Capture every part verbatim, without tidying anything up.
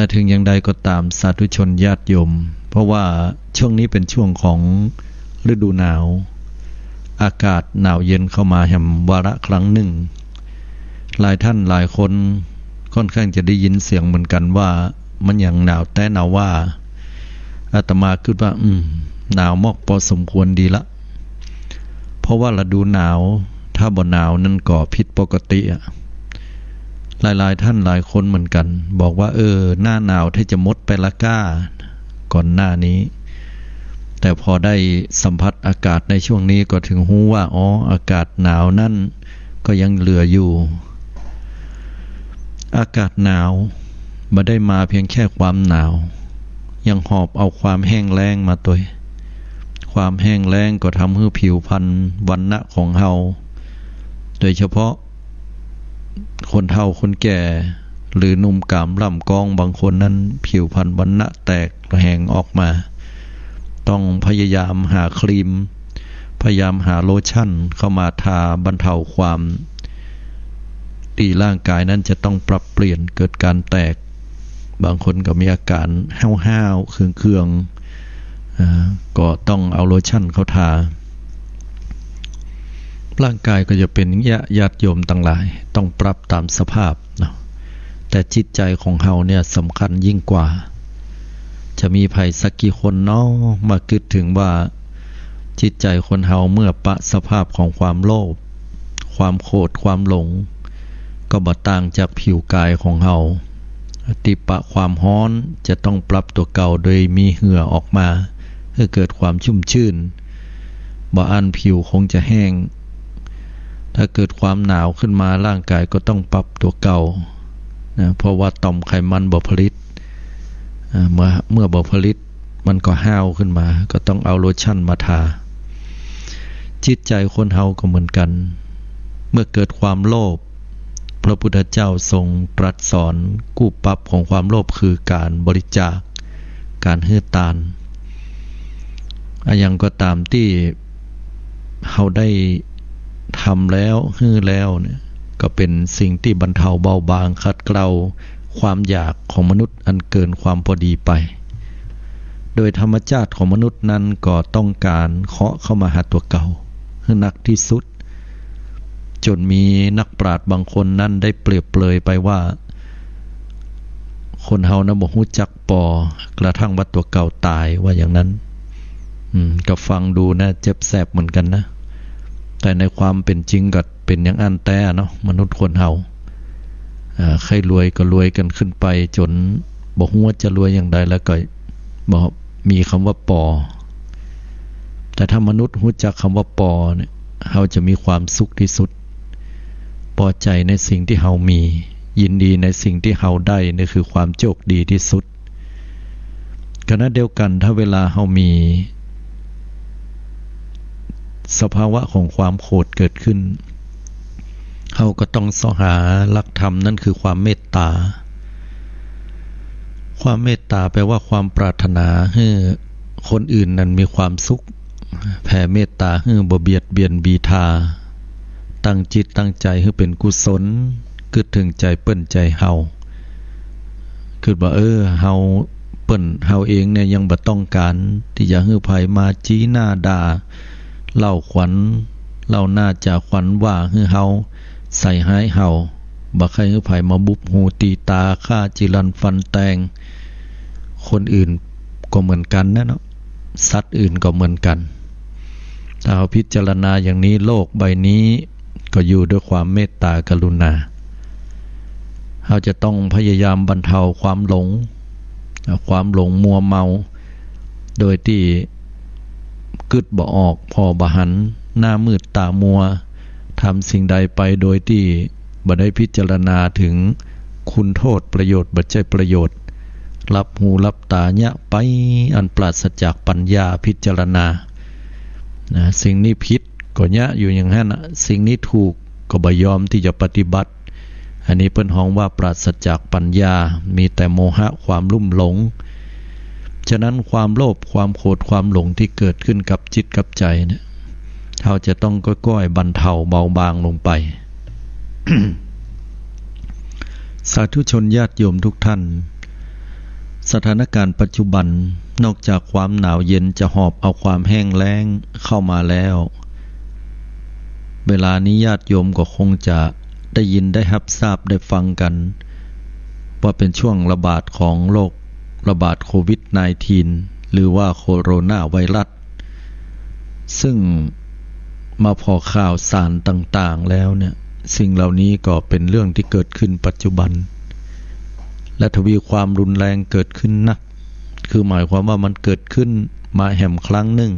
แต่ถึงอย่างใดก็ตาม สาธุชนญาติโยม เพราะว่าช่วงนี้เป็นช่วงของฤดูหนาว อากาศหนาวเย็นเข้ามาแหมวาระครั้งหนึ่ง หลายท่านหลายคนค่อนข้างจะได้ยินเสียงเหมือนกันว่า มันหยังหนาวแต๊หนาวว่า อาตมากึ๊ดว่า อืม หนาวมอกปอสมควรดีละ เพราะว่าฤดูหนาว ถ้าบ่หนาวนั่นก็ผิดปกติอะ หลายๆ ท่านหลายคนเหมือนกัน บอกว่า เออ หน้าหนาวแต๊จะหมดไปละก้า ก่อนหน้านี้ แต่พอได้สัมผัสอากาศในช่วงนี้ก็ถึงฮู้ว่า อ๋อ อากาศหนาวนั่นก็ยังเหลืออยู่ อากาศหนาวบ่ได้มาเพียงแค่ความหนาว ยังหอบเอาความแห้งแล้งมาตวย ความแห้งแล้งก็ทำหื้อผิวพรรณวรรณะของเฮา โดยเฉพาะคนเฒ่าคนแก่ หรือหนุ่มก๋ามล่ำกองบางคนนั้น ผิวพรรณวรรณะแตกระแหงออกมา ต้องพยายามหาครีม พยายามหาโลชั่นเข้ามาทาบรรเทาความ ตี้ร่างกายนั้นจะต้องปรับเปลี่ยน เกิดการแตก บางคนก็มีอาการห้าวๆ เคืองๆ อ่า ก็ต้องเอาโลชั่นเข้าทา ร่างกายก็จะเป็นอย่างเงี้ย ญาติโยมตังหลาย ต้องปรับต๋ามสภาพเนาะ แต่จิตใจของเฮาเนี่ยสำคัญยิ่งกว่า จะมีใผสักกี่คนเนาะ มากึ๊ดถึงว่า จิตใจคนเฮาเมื่อปะสภาพของความโลภ ความโกรธ ความหลง ก็บ่ต่างจากผิวกายของเฮา ตี้ปะความฮ้อน จะต้องปรับตั๋วเก่าโดยมีเหงื่อออกมา หื้อเกิดความชุ่มชื่น บ่อั้นผิวคงจะแห้ง ถ้าเกิดความหนาวขึ้นมา ร่างกายก็ต้องปรับตั๋วเก่านะ เพราะว่าต่อมไขมันบ่ผลิต อ่า เมื่อ เมื่อบ่ผลิต มันก็ห้าวขึ้นมา ก็ต้องเอาโลชั่นมาทา จิตใจคนเฮาก็เหมือนกัน เมื่อเกิดความโลภ พระพุทธเจ้าทรงตรัสสอนกู้ปรับของความโลภคือการบริจาค การหื้อตาน อะหยังก็ต๋ามตี้เฮาได้ทำแล้ว หื้อแล้วเนี่ย ก็เป็นสิ่งตี้บรรเทาเบาบางขัดเกลาความอยากของมนุษย์อันเกินความพอดีไป โดยธรรมชาติของมนุษย์นั้นก็ต้องก๋านเคาะเข้ามาหาตั๋วเก่าหื้อนักตี้สุด จ๋นมีนักปราชญ์บางคนนั้นได้เปรียบเปรยไปว่า คนเฮานะบ่ฮู้จักปอ กระทั่งว่าตั๋วเก่าต๋าย ว่าอย่างนั้น อืม ก็ฟังดูนะ เจ็บแสบเหมือนกันนะ แต่ในความเป็นจริงก็เป็นอย่างอั้นแต๊เนาะ มนุษย์คนเฮา อ่า ใค่รวยก็รวยกั๋นขึ้นไป จ๋นบ่ฮู้ว่าจะรวยอย่างใด แล้วก็บ่มีกำว่าปอ แต่ถ้ามนุษย์ฮู้จักกำว่าปอเนี่ย เฮาจะมีความสุขตี้สุด ปอใจ๋ในสิ่งตี้เฮามี ยินดีในสิ่งตี้เฮาได้ นี่คือความโจคดีตี้สุด ขณะเดียวกั๋น ถ้าเวลาเฮามีสภาวะของความโกรธเกิดขึ้น เฮาก็ต้องเซาะหาหลักธรรม นั่นคือความเมตต๋า ความเมตต๋าแปลว่าความปรารถนาหื้อคนอื่นนั้นมีความสุข แผ่เมตต๋าหื้อบ่เบียดเบียนบีทา ตั้งจิตตั้งใจ๋หื้อเป๋นกุศล กึ๊ดเถิงใจ๋เปิ้นใจ๋เฮา กึ๊ดว่า เออ เฮา เปิ้น เฮาเองเนี่ยยังบ่ต้องก๋านตี้จะหื้อใผมาจี๊หน้าด่า เล่าขวัญ เล่าหน้าจ๋าขวัญว่าหื้อเฮา ใส่ฮ้ายเฮา บ่ใค่หื้อใผมาบุบหูตีต๋า ฆ่าจีรันฟันแตง คนอื่นก็เหมือนกั๋นนะเนาะ สัตว์อื่นก็เหมือนกั๋น ถ้าเฮาพิจารณาอย่างนี้ โลกใบนี้ก็อยู่ด้วยความเมตต๋ากรุณา เฮาจะต้องพยายามบรรเทาความหลง ความหลงมัวเมา โดยตี้กึ๊ดบ่ออก ผ่อบ่หัน หน้ามืดต๋ามัว ทำสิ่งใดไปโดยตี้บ่ได้พิจารณาเถิงคุณโทษ ประโยชน์บ่ใจ้ประโยชน์ หลับหูหลับต๋าเยียะไป อันปราศจากปัญญาพิจารณา นะ สิ่งนี้ผิดก็เยียะอยู่อย่างหั้นน่ะ สิ่งนี้ถูกก็บ่ยอมตี้จะปฏิบัติ อันนี้เปิ้นฮ้องว่าปราศจากปัญญา มีแต่โมหะ ความลุ่มหลง ฉะนั้นความโลภ ความโกรธ ความหลงตี้เกิดขึ้นกับจิตกับใจ๋เนี่ย เฮาจะต้องก้อยๆ บรรเทาเบาบางลงไป สาธุชนญาติโยมทุกท่าน สถานการณ์ปัจจุบัน นอกจากความหนาวเย็นจะหอบเอาความแห้งแล้งเข้ามาแล้ว เวลานี้ญาติโยมก็คงจะได้ยินได้ฮับทราบได้ฟังกัน ว่าเป็นช่วงระบาดของโรคระบาดโควิดสิบเก้า หรือว่าโคโรนาไวรัส ซึ่งมาผ่อข่าวสารต่างๆ แล้วเนี่ย สิ่งเหล่านี้ก็เป็นเรื่องที่เกิดขึ้นปัจจุบัน และทวีความรุนแรงเกิดขึ้นนัก คือหมายความว่ามันเกิดขึ้นมาแหมครั้งหนึ่ง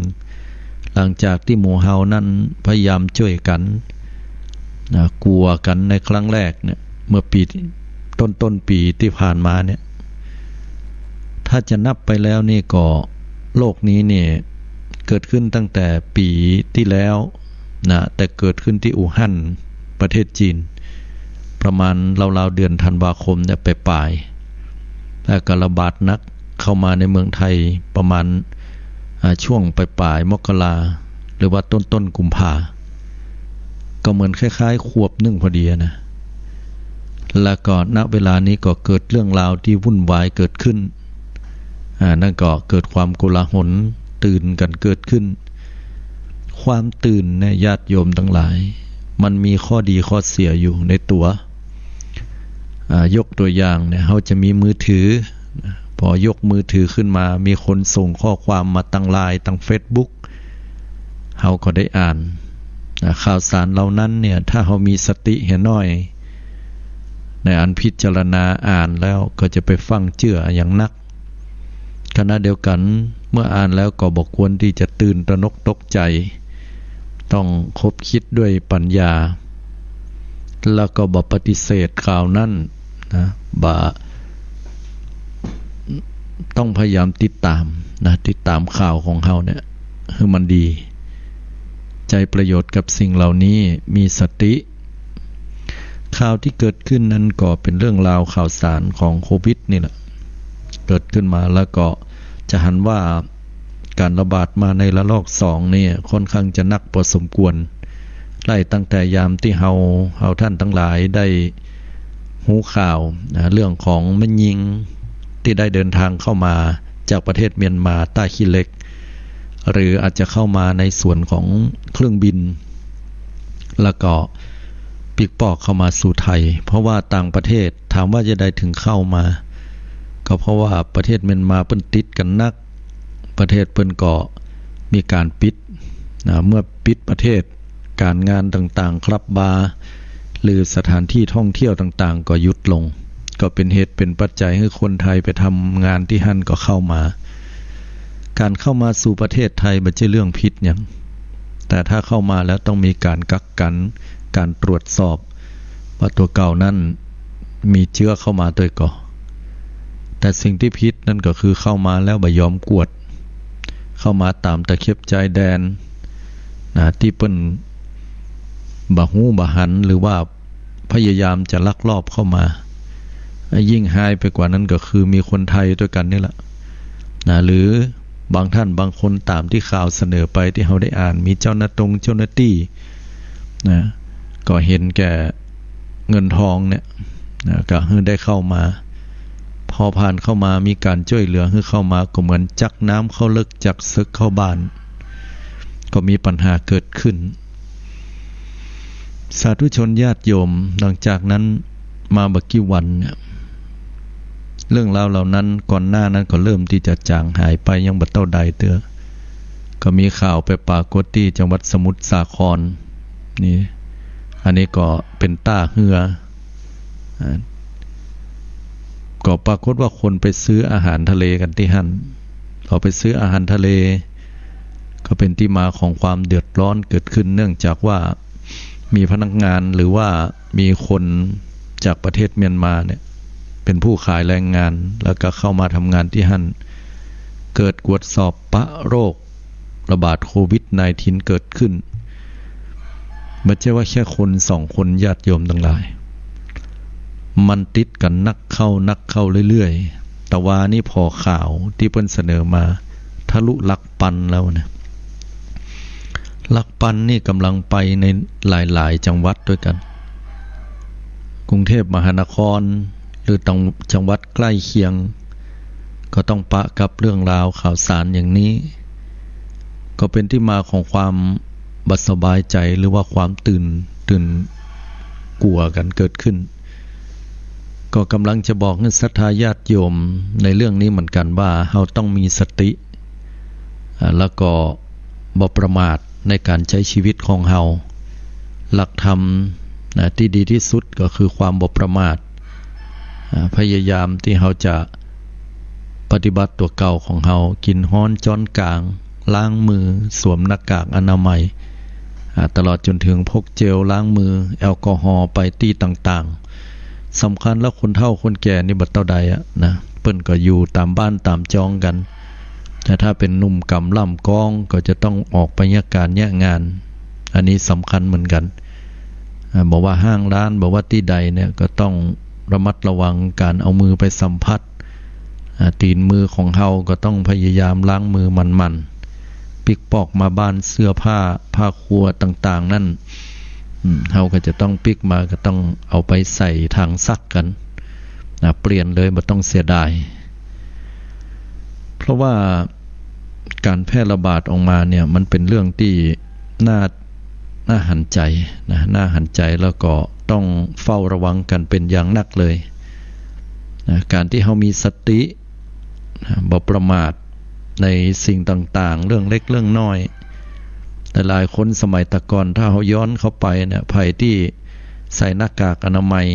หลังจากตี้หมู่เฮานั้นพยายามจ้วยกั๋น นะ กั๋วกั๋นในครั้งแรกเนี่ย เมื่อปี ต้นๆ ปีตี้ผ่านมาเนี่ย ถ้าจะนับไปแล้วนี่ก็ โรคนี้เนี่ยเกิดขึ้นตั้งแต่ปีตี้แล้วนะ แต่เกิดขึ้นตี้อู่ฮั่น ประเทศจีน ประมาณราวๆ เดือนธันวาคมเนี่ยปลายๆ แล้วก็ระบาดหนักเข้ามาในเมืองไทยประมาณ อ่า ช่วงปลายๆ มกรา หรือว่าต้นๆ กุมภา ก็เหมือนคล้ายๆ ขวบหนึ่งพอดีอะนะ แล้วก็ ณ เวลานี้ก็เกิดเรื่องราวที่วุ่นวายเกิดขึ้น อ่า นั่นก็เกิดความโกลาหลตื่นกั๋นเกิดขึ้น ความตื่นเนี่ย ญาติโยมตังหลาย มันมีข้อดีข้อเสียอยู่ในตั๋ว อ่า ยกตั๋วอย่างเนี่ย เฮาจะมีมือถือ พอยกมือถือขึ้นมา มีคนส่งข้อความมาตังไลน์ ตังเฟซบุ๊ก เฮาก็ได้อ่าน อ่า ข่าวสารเหล่านั้นเนี่ย ถ้าเฮามีสติเหียน้อย ในอันพิจารณาอ่านแล้วก็จะไปฟั่งเจื้ออย่างนัก ขณะเดียวกั๋น เมื่ออ่านแล้วก็บ่ควรตี้จะตื่นตระหนกตกใจ๋ ต้องคบคิดด้วยปัญญา แล้วก็บ่ปฏิเสธข่าวนั้นนะ บ่ ต้องพยายามติดต๋ามนะ ติดต๋ามข่าวของเฮาเนี่ยหื้อมันดี ใจ๊ประโยชน์กับสิ่งเหล่านี้ มีสติ ข่าวที่เกิดขึ้นนั้นก็เป็นเรื่องราวข่าวสารของโควิดนี่แหละ เกิดขึ้นมาแล้วก็จะหันว่าก๋านระบาดมาในระลอกสองเนี่ยค่อนข้างจะหนักพอสมควร ไล่ตั้งแต่ยามตี้เฮา เฮาท่านตังหลายได้ฮู้ข่าวนะ เรื่องของแม่ญิงตี้ได้เดินทางเข้ามาจากประเทศเมียนมา ต้าขี้เหล็ก หรืออาจจะเข้ามาในส่วนของเครื่องบิน แล้วก็ปิ๊กปอกเข้ามาสู่ไทย เพราะว่าต่างประเทศถามว่าจะใดถึงเข้ามา ก็เพราะว่าประเทศเมียนมาเปิ้นติดกั๋นนัก ประเทศเปิ้นก็มีก๋านปิดนะ เมื่อปิดประเทศ ก๋านงานต่างๆ คลับบาร์ หรือสถานที่ท่องเที่ยวต่างๆ ก็หยุดลง ก็เป็นเหตุเป็นปัจจัยหื้อคนไทยไปทำงานตี้หั้นก็เข้ามา ก๋านเข้ามาสู่ประเทศไทยบ่ใจ้เรื่องผิดหยัง แต่ถ้าเข้ามาแล้วต้องมีก๋านกักกั๋น ก๋านตรวจสอบ ว่าตั๋วเก่านั้นมีเจื๊อเข้ามาตวยก่อ แต่สิ่งตี้ผิดนั้นก็คือเข้ามาแล้วบ่ยอมกวด เข้ามาต๋ามตะเข็บชายแดนนะ ตี้เปิ้นบ่ฮู้บ่หัน หรือว่าพยายามจะลักลอบเข้ามา ยิ่งฮ้ายไปกว่านั้นก็คือมีคนไทยตวยกั๋นนี่แหละนะ หรือบางท่านบางคนต๋ามตี้ข่าวเสนอไปตี้เฮาได้อ่าน มีเจ้าหน้าตงเจ้าหน้าตี้นะ ก็เห็นแก่เงินทองเนี่ยนะ ก็หื้อได้เข้ามา พอผ่านเข้ามามีก๋านจ้วยเหลือหื้อเข้ามา ก็เหมือนจักน้ำเข้าเลิกจักเซิกเข้าบ้าน ก็มีปัญหาเกิดขึ้น สาธุชนญาติโยม หลังจากนั้นมาบ่กี่วันเนี่ย เรื่องราวเหล่านั้นก่อนหน้านั้นก็เริ่มตี้จะจางหายไป ยังบ่เต้าใดเตื้อ ก็มีข่าวไปปรากฏตี้จังหวัดสมุทรสาครนี่ อันนี้ก็เป๋นต้าเฮือ อ่า ก็ปรากฏว่าคนไปซื้ออาหารทะเลกั๋นตี้หั้น พอไปซื้ออาหารทะเล ก็เป๋นตี้มาของความเดือดร้อนเกิดขึ้น เนื่องจากว่ามีพนักงานหรือว่ามีคนจากประเทศเมียนมาเนี่ย เป๋นผู้ขายแรงงาน แล้วก็เข้ามาทำงานตี้หั้น เกิดกวดสอบปะโรค ระบาดโควิดสิบเก้าเกิดขึ้น บ่ใจ้ว่าแค่คนสองคน ญาติโยมตังหลาย มันติดกั๋นนักเข้านักเข้าเรื่อยๆ ตะวานี้ผ่อข่าวตี้เปิ้นเสนอมาทะลุหลักปันแล้วนะ หลักปันนี่ก๋ำลังไปในหลายๆ จังหวัดตวยกั๋น กรุงเทพมหานคร หรือต่างจังหวัดใกล้เคียง ก็ต้องปะกับเรื่องราวข่าวสารอย่างนี้ ก็เป็นที่มาของความบ่สบายใจ๋ หรือว่าความตื่น ตื่นกั๋วกั๋นเกิดขึ้น ก็กำลังจะบอกหื้อศรัทธาญาติโยมในเรื่องนี้เหมือนกั๋นว่า เฮาต้องมีสติ อ่า แล้วก็บ่ประมาทในก๋านใจ๊ชีวิตของเฮา หลักธรรม นะ ตี้ดีตี้สุดก็คือความบ่ประมาท อ่า พยายามตี้เฮาจะปฏิบัติตั๋วเก่าของเฮา กิ๋นฮ้อนจ๊อนก๋าง ล้างมือ สวมหน้ากากอนามัย อ่า ตลอดจ๋นเถิงพกเจลล้างมือ แอลกอฮอล์ไปตี้ต่างๆ สำคัญแล้วคนเฒ่าคนแก่นี่บ่เต้าใดอะนะ เปิ้นก็อยู่ต๋ามบ้านต๋ามจองกั๋น แต่ถ้าเป๋นหนุ่มกำล่ำก๊องก็จะต้องออกไปเยียะก๋านเยียะงาน อันนี้สำคัญเหมือนกั๋น อ่า บ่ว่าห้างร้าน บ่ว่าตี้ใดเนี่ย ก็ต้องระมัดระวังก๋านเอามือไปสัมผัส อ่า ตี๋นมือของเฮาก็ต้องพยายามล้างมือหมั่นๆ ปิ๊กปอกมาบ้าน เสื้อผ้า ผ้าครัวต่างๆ นั้น อืม เฮาก็จะต้องปิ๊กมา ก็ต้องเอาไปใส่ถังซักกั๋น นะ เปลี่ยนเลย บ่ต้องเสียดาย เพราะว่าก๋านแพร่ระบาดออกมาเนี่ย มันเป๋นเรื่องตี้น่า น่าหันใจ๋นะ น่าหันใจ๋ แล้วก็ต้องเฝ้าระวังกั๋นเป๋นอย่างนักเลยนะ ก๋านตี้เฮามีสตินะ บ่ประมาทในสิ่งต่างๆ เรื่องเล็กเรื่องน้อย หลายๆ คนสมัยตะก่อน ถ้าเฮาย้อนเข้าไปเนี่ย ใผตี้ใส่หน้ากากอนามัย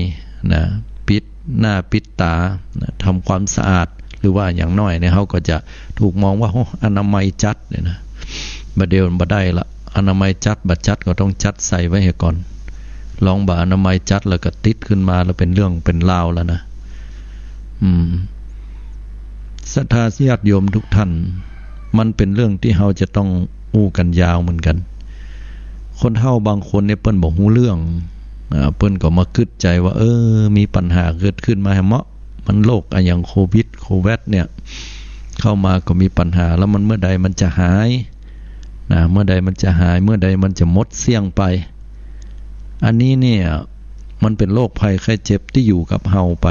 นะ ปิดหน้าปิดต๋านะ ทำความสะอาด หรือว่าอย่างน้อยเนี่ย เฮาก็จะถูกมองว่า โอ้ อนามัยจัดเนี่ยนะ บ่าเดี่ยวบ่ได้ละ อนามัยจัด บ่จัดก็ต้องจัดใส่ไว้เหียก่อน ลองบ่อนามัยจัดแล้วก็ติดขึ้นมาแล้วเป๋นเรื่องเป๋นราวแล้วนะ อืม ศรัทธาญาติโยมทุกท่าน มันเป๋นเรื่องตี้เฮาจะต้องอู้กั๋นยาวเหมือนกั๋น คนเฒ่าบางคนเนี่ยเปิ้นบ่ฮู้เรื่อง อ่า เปิ้นก็มากึ๊ดใจ๋ว่า เออ มีปัญหาเกิดขึ้นมาแหมเนาะ มันโรคอะหยังโควิด โควัดเนี่ย เข้ามาก็มีปัญหา แล้วมันเมื่อใดมันจะหายนะ เมื่อใดมันจะหาย เมื่อใดมันจะหมดเสี้ยงไป อันนี้เนี่ย มันเป๋นโรคภัยไข้เจ็บตี้อยู่กับเฮาไป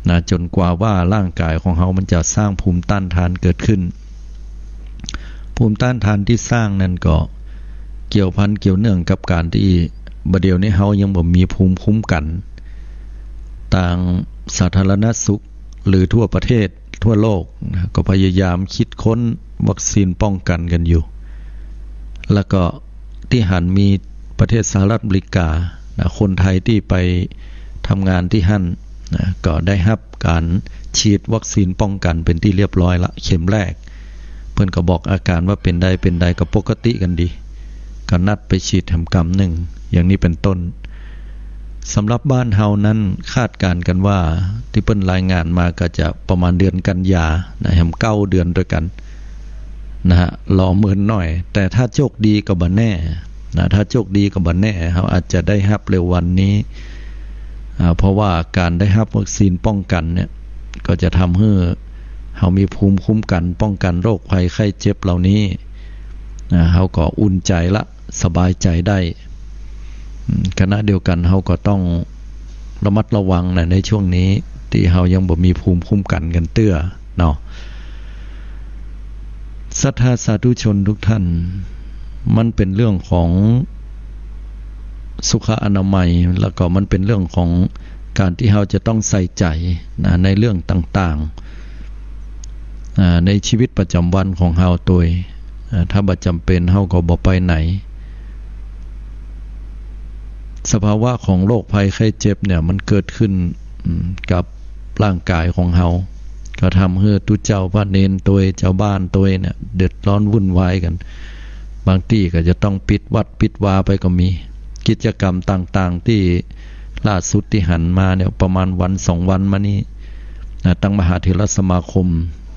นะ จ๋นกว่าว่าร่างก๋ายของเฮามันจะสร้างภูมิต้านทานเกิดขึ้น ภูมิต้านทานตี้สร้างนั้นก็เกี่ยวพันเกี่ยวเนื่องกับก๋านตี้บ่าเดี่ยวนี้เฮายังบ่มีภูมิคุ้มกั๋น ตางสาธารณสุข หรือทั่วประเทศทั่วโลกนะ ก็พยายามคิดค้นวัคซีนป้องกั๋นกั๋นอยู่ แล้วก็ตี้หันมีประเทศสหรัฐอเมริกานะ คนไทยตี้ไปทำงานตี้หั้นนะ ก็ได้ฮับก๋านฉีดวัคซีนป้องกั๋นเป๋นตี้เรียบร้อยละ เข็มแรก เปิ้นก็บอกอาก๋านว่าเป๋นใดเป๋นใด ก็ปกติกั๋นดี ก็นัดไปฉีดแหมกำนึ่ง อย่างนี้เป๋นต้น สำหรับบ้านเฮานั้นคาดก๋านกั๋นว่า ตี้เปิ้นรายงานมาก็จะประมาณเดือนกันยานะ แหมเก้าเดือนตวยกั๋นนะฮะ รอเมินหน้อย แต่ถ้าโชคดีก็บ่แน่นะ ถ้าโชคดีก็บ่แน่ เฮาอาจจะได้ฮับเร็ววันนี้ อ่า เพราะว่าก๋านได้ฮับวัคซีนป้องกั๋นเนี่ย ก็จะทำหื้อเฮามีภูมิคุ้มกั๋นป้องกั๋นโรคภัยไข้เจ็บเหล่านี้นะ เฮาก็อุ่นใจ๋ละ สบายใจ๋ได้ อืม ขณะเดียวกั๋นเฮาก็ต้องระมัดระวังนะ ในช่วงนี้ตี้เฮายังบ่มีภูมิคุ้มกั๋นกั๋นเตื้อเนาะ ศรัทธาสาธุชนทุกท่าน มันเป๋นเรื่องของสุขอนามัย แล้วก็มันเป๋นเรื่องของก๋านตี้เฮาจะต้องใส่ใจ๋นะ ในเรื่องต่างๆ อ่า ในชีวิตประจ๋ำวันของเฮาตวย อ่า ถ้าบ่จ๋ำเป๋นเฮาก็บ่ไปไหน สภาวะของโรคภัยไข้เจ็บเนี่ย มันเกิดขึ้น อืม กับร่างก๋ายของเฮา ก็ทำหื้อตุ๊เจ้าพระเณรตวย จาวบ้านตวยเนี่ย เดือดร้อนวุ่นวายกั๋น บางตี้ก็จะต้องปิดวัดปิดวาไปก็มี กิจกรรมต่างๆ ตี้ล่าสุดตี้หันมาเนี่ย ประมาณวันสองวันมานี้นะ ตังมหาเถรสมาคม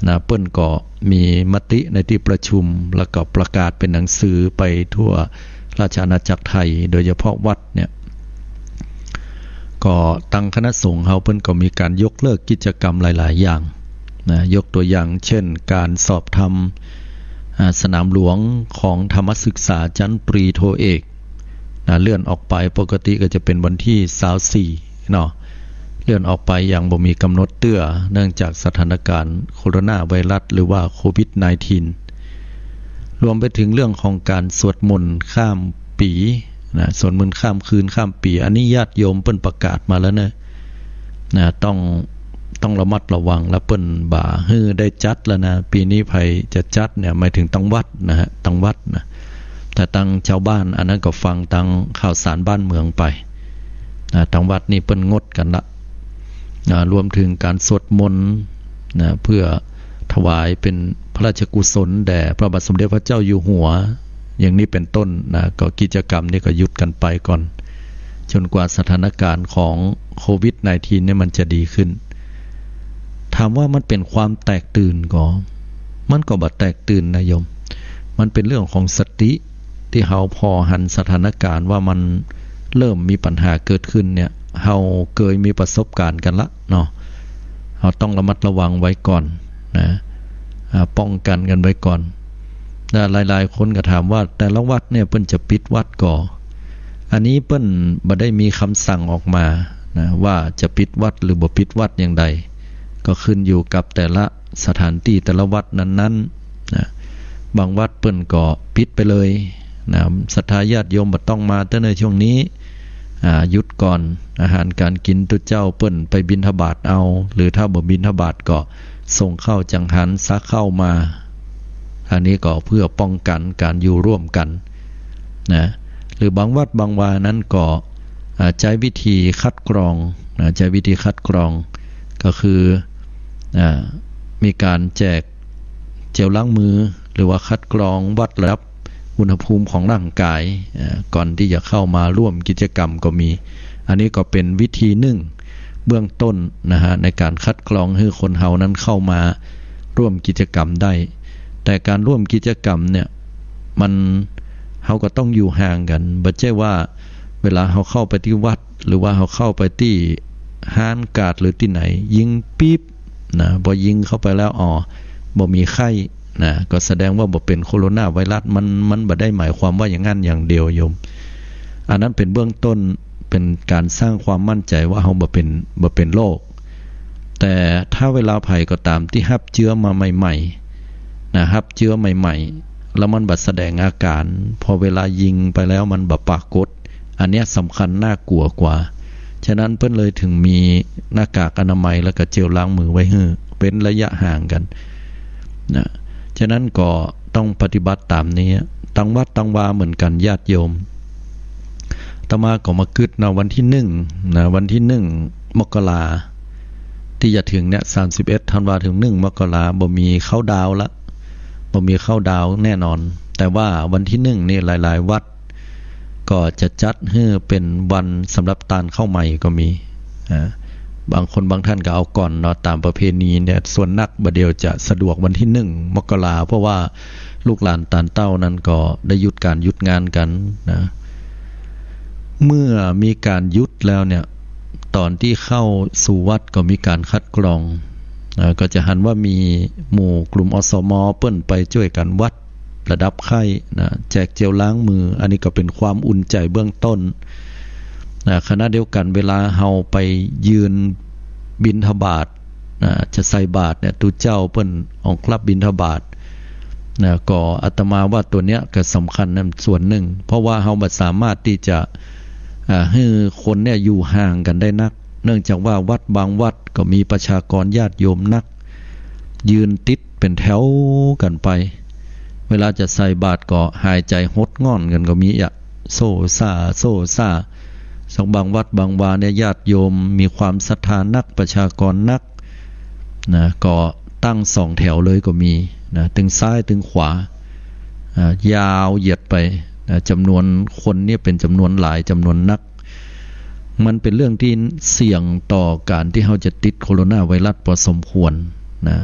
นะ เปิ้นก็มีมติในตี้ประชุม แล้วก็ประกาศเป๋นหนังสือไปทั่วราชอาณาจักรไทย โดยเฉพาะวัดเนี่ย ก็ตังคณะสงฆ์เฮาเปิ้นก็มีก๋านยกเลิกกิจกรรมหลายๆ อย่างนะ ยกตั๋วอย่างเช่น ก๋านสอบธรรม อ่า สนามหลวงของธรรมศึกษาชั้นปรีโทเอกนะ เลื่อนออกไป ปกติก็จะเป๋นวันตี้ซาวสี่เนาะ เลื่อนออกไปอย่างบ่มีก๋ำหนดเตื้อ เนื่องจากสถานการณ์โคโรนาไวรัส หรือว่าโควิดไนน์ทีน รวมไปถึงเรื่องของก๋านสวดมนต์ข้ามปี๋นะ สวดมนต์ข้ามคืนข้ามปี๋ อันนี้ญาติโยมเปิ้นประกาศมาแล้วเนอะ นะ ต้อง ต้องระมัดระวัง แล้วเปิ้นบ่าหื้อได้จัดแล้วนะ ปี๋นี้ใผจะจัดเนี่ย หมายถึงตังวัดนะฮะ ตังวัดนะ แต่ตังจาวบ้านอันนั้นก็ฟังตางข่าวสารบ้านเมืองไปนะ ตังวัดนี่เปิ้นงดกั๋นละนะ รวมถึงก๋านสวดมนต์นะ เพื่อถวายเป๋นพระราชกุศลแด่พระบาทสมเด็จพระเจ้าอยู่หัว อย่างนี้เป๋นต้นนะ ก็กิจกรรมนี้ก็หยุดกั๋นไปก่อน จ๋นกว่าสถานการณ์ของโควิดไนน์ทีนเนี่ยมันจะดีขึ้น ถามว่ามันเป๋นความแตกตื่นก่อ มันก็บ่แตกตื่นนะโยม มันเป๋นเรื่องของสติ ตี้เฮาผ่อหันสถานการณ์ว่ามันเริ่มมีปัญหาเกิดขึ้นเนี่ย เฮาเกยมีประสบการณ์กั๋นละเนาะ เฮาต้องระมัดระวังไว้ก่อนนะ อ่า ป้องกันกั๋นไว้ก่อน และหลายๆ คนก็ถามว่าแต่ละวัดเนี่ยเปิ้นจะปิดวัดก่อ อันนี้เปิ้นบ่ได้มีกำสั่งออกมานะ ว่าจะปิดวัดหรือบ่ปิดวัดอย่างใด ก็ขึ้นอยู่กับแต่ละสถานตี้แต่ละวัดนั้นๆ นะ บางวัดเปิ้นก็ปิดไปเลยนะ ศรัทธาญาติโยมบ่ต้องมาเต๊อะในช่วงนี้ อ่า หยุดก่อน อาหารก๋านกิ๋นตุ๊เจ้าเปิ้นไปบิณฑบาตเอา หรือถ้าบ่บิณฑบาตก็ส่งข้าวจังหันซะข้าวมา อันนี้ก็เพื่อป้องกันก๋านอยู่ร่วมกั๋นนะ หรือบางวัดบางวานั้นก็ อ่า ใจ๊วิธีคัดกรองนะ ใจ๊วิธีคัดกรอง ก็คือ อ่า มีก๋านแจกเจลล้างมือ หรือว่าคัดกรองวัดระดับอุณหภูมิของร่างกาย อ่า ก่อนตี้จะเข้ามาร่วมกิจกรรมก็มี อันนี้ก็เป๋นวิธีนึ่งเบื้องต้นนะฮะ ในก๋านคัดกรองหื้อคนเฮานั้นเข้ามาร่วมกิจกรรมได้ แต่ก๋านร่วมกิจกรรมเนี่ย มัน เฮาก็ต้องอยู่ห่างกั๋น บ่ใจ้ว่าเวลาเฮาเข้าไปตี้วัด หรือว่าเฮาเข้าไปตี้ฮ้านก๋าดหรือตี้ไหน ยิงปิ๊บนะ พอยิงเข้าไปแล้ว อ๋อ บ่มีไข้นะ ก็แสดงว่าบ่เป๋นโคโรนาไวรัส มัน มันบ่ได้หมายความว่าอย่างนั้นอย่างเดียวโยม อันนั้นเป๋นเบื้องต้น เป๋นก๋านสร้างความมั่นใจ๋ว่าเฮาบ่เป๋น บ่เป๋นโรค แต่ถ้าเวลาใผก็ต๋ามตี้ฮับเจื๊อมาใหม่ๆ นะ ฮับเจื๊อใหม่ๆ แล้วมันบ่แสดงอาก๋าน พอเวลายิงไปแล้วมันบ่ปรากฏ อันเนี้ยสำคัญน่ากลัวกว่า ฉะนั้นเปิ้นเลยเถิงมีหน้ากากอนามัยแล้วก็เจลล้างมือไว้หื้อ เว้นระยะห่างกั๋นนะ ฉะนั้นก็ต้องปฏิบัติต๋ามนี้ ตังวัดตังวาเหมือนกั๋นญาติโยม อาตมาก็มากึ๊ดนะ วันตี้นึ่งนะ วันตี้นึ่งมกรา ตี้จะเถิงเนี่ย สามสิบเอ็ดธันวาเถิงนึ่งมกรา บ่มีเคาน์ดาวน์ละ บ่มีเคาน์ดาวน์แน่นอน แต่ว่าวันตี้นึ่งนี่หลายๆ วัดก็จะจัดหื้อเป๋นวันสำหรับตานข้าวใหม่ก็มี อ่า บางคนบางท่านก็เอาก่อนเนาะ ต๋ามประเพณีเนี่ย ส่วนนักบ่าเดี่ยวจะสะดวกวันตี้นึ่งมกรา เพราะว่าลูกหลานตานเต้านั้นก็ได้หยุดก๋านหยุดงานกั๋นนะ เมื่อมีก๋านหยุดแล้วเนี่ย ต๋อนตี้เข้าสู่วัดก็มีก๋านคัดกรอง อ่า ก็จะหันว่ามีหมู่กลุ่ม อสม เปิ้นไปจ้วยกั๋นวัดระดับไข้นะ แจกเจลล้างมือ อันนี้ก็เป๋นความอุ่นใจ๋เบื้องต้นนะ ขณะเดียวกั๋นเวลาเฮาไปยืนบิณฑบาตนะ จะใส่บาตรเนี่ย ตุ๊เจ้าเปิ้นออกรับบิณฑบาตนะ ก็อาตมาว่าตั๋วเนี้ยก็สำคัญในส่วนนึ่ง เพราะว่าเฮาบ่สามารถตี้จะ อ่า หื้อคนเนี่ยอยู่ห่างกั๋นได้นัก เนื่องจากว่าวัดบางวัดก็มีประชากรญาติโยมนัก ยืนติดเป๋นแถวกั๋นไป เวลาจะใส่บาตรก็หายใจ๋หดง่อนกั๋นก็มีอะ โซ่ซ่า โซ่ซ่า ซึ่งบางวัดบางวาเนี่ยญาติโยมมีความศรัทธานัก ประชากรนักนะ ก็ตั้งสองแถวเลยก็มีนะ ตึงซ้ายตึงขวา อ่า ยาวเหยียดไปนะ จ๋ำนวนคนเนี่ยเป๋นจ๋ำนวนหลาย จ๋ำนวนนัก มันเป๋นเรื่องตี้เสี่ยงต่อก๋านตี้เฮาจะติดโคโรนาไวรัสพอสมควรนะ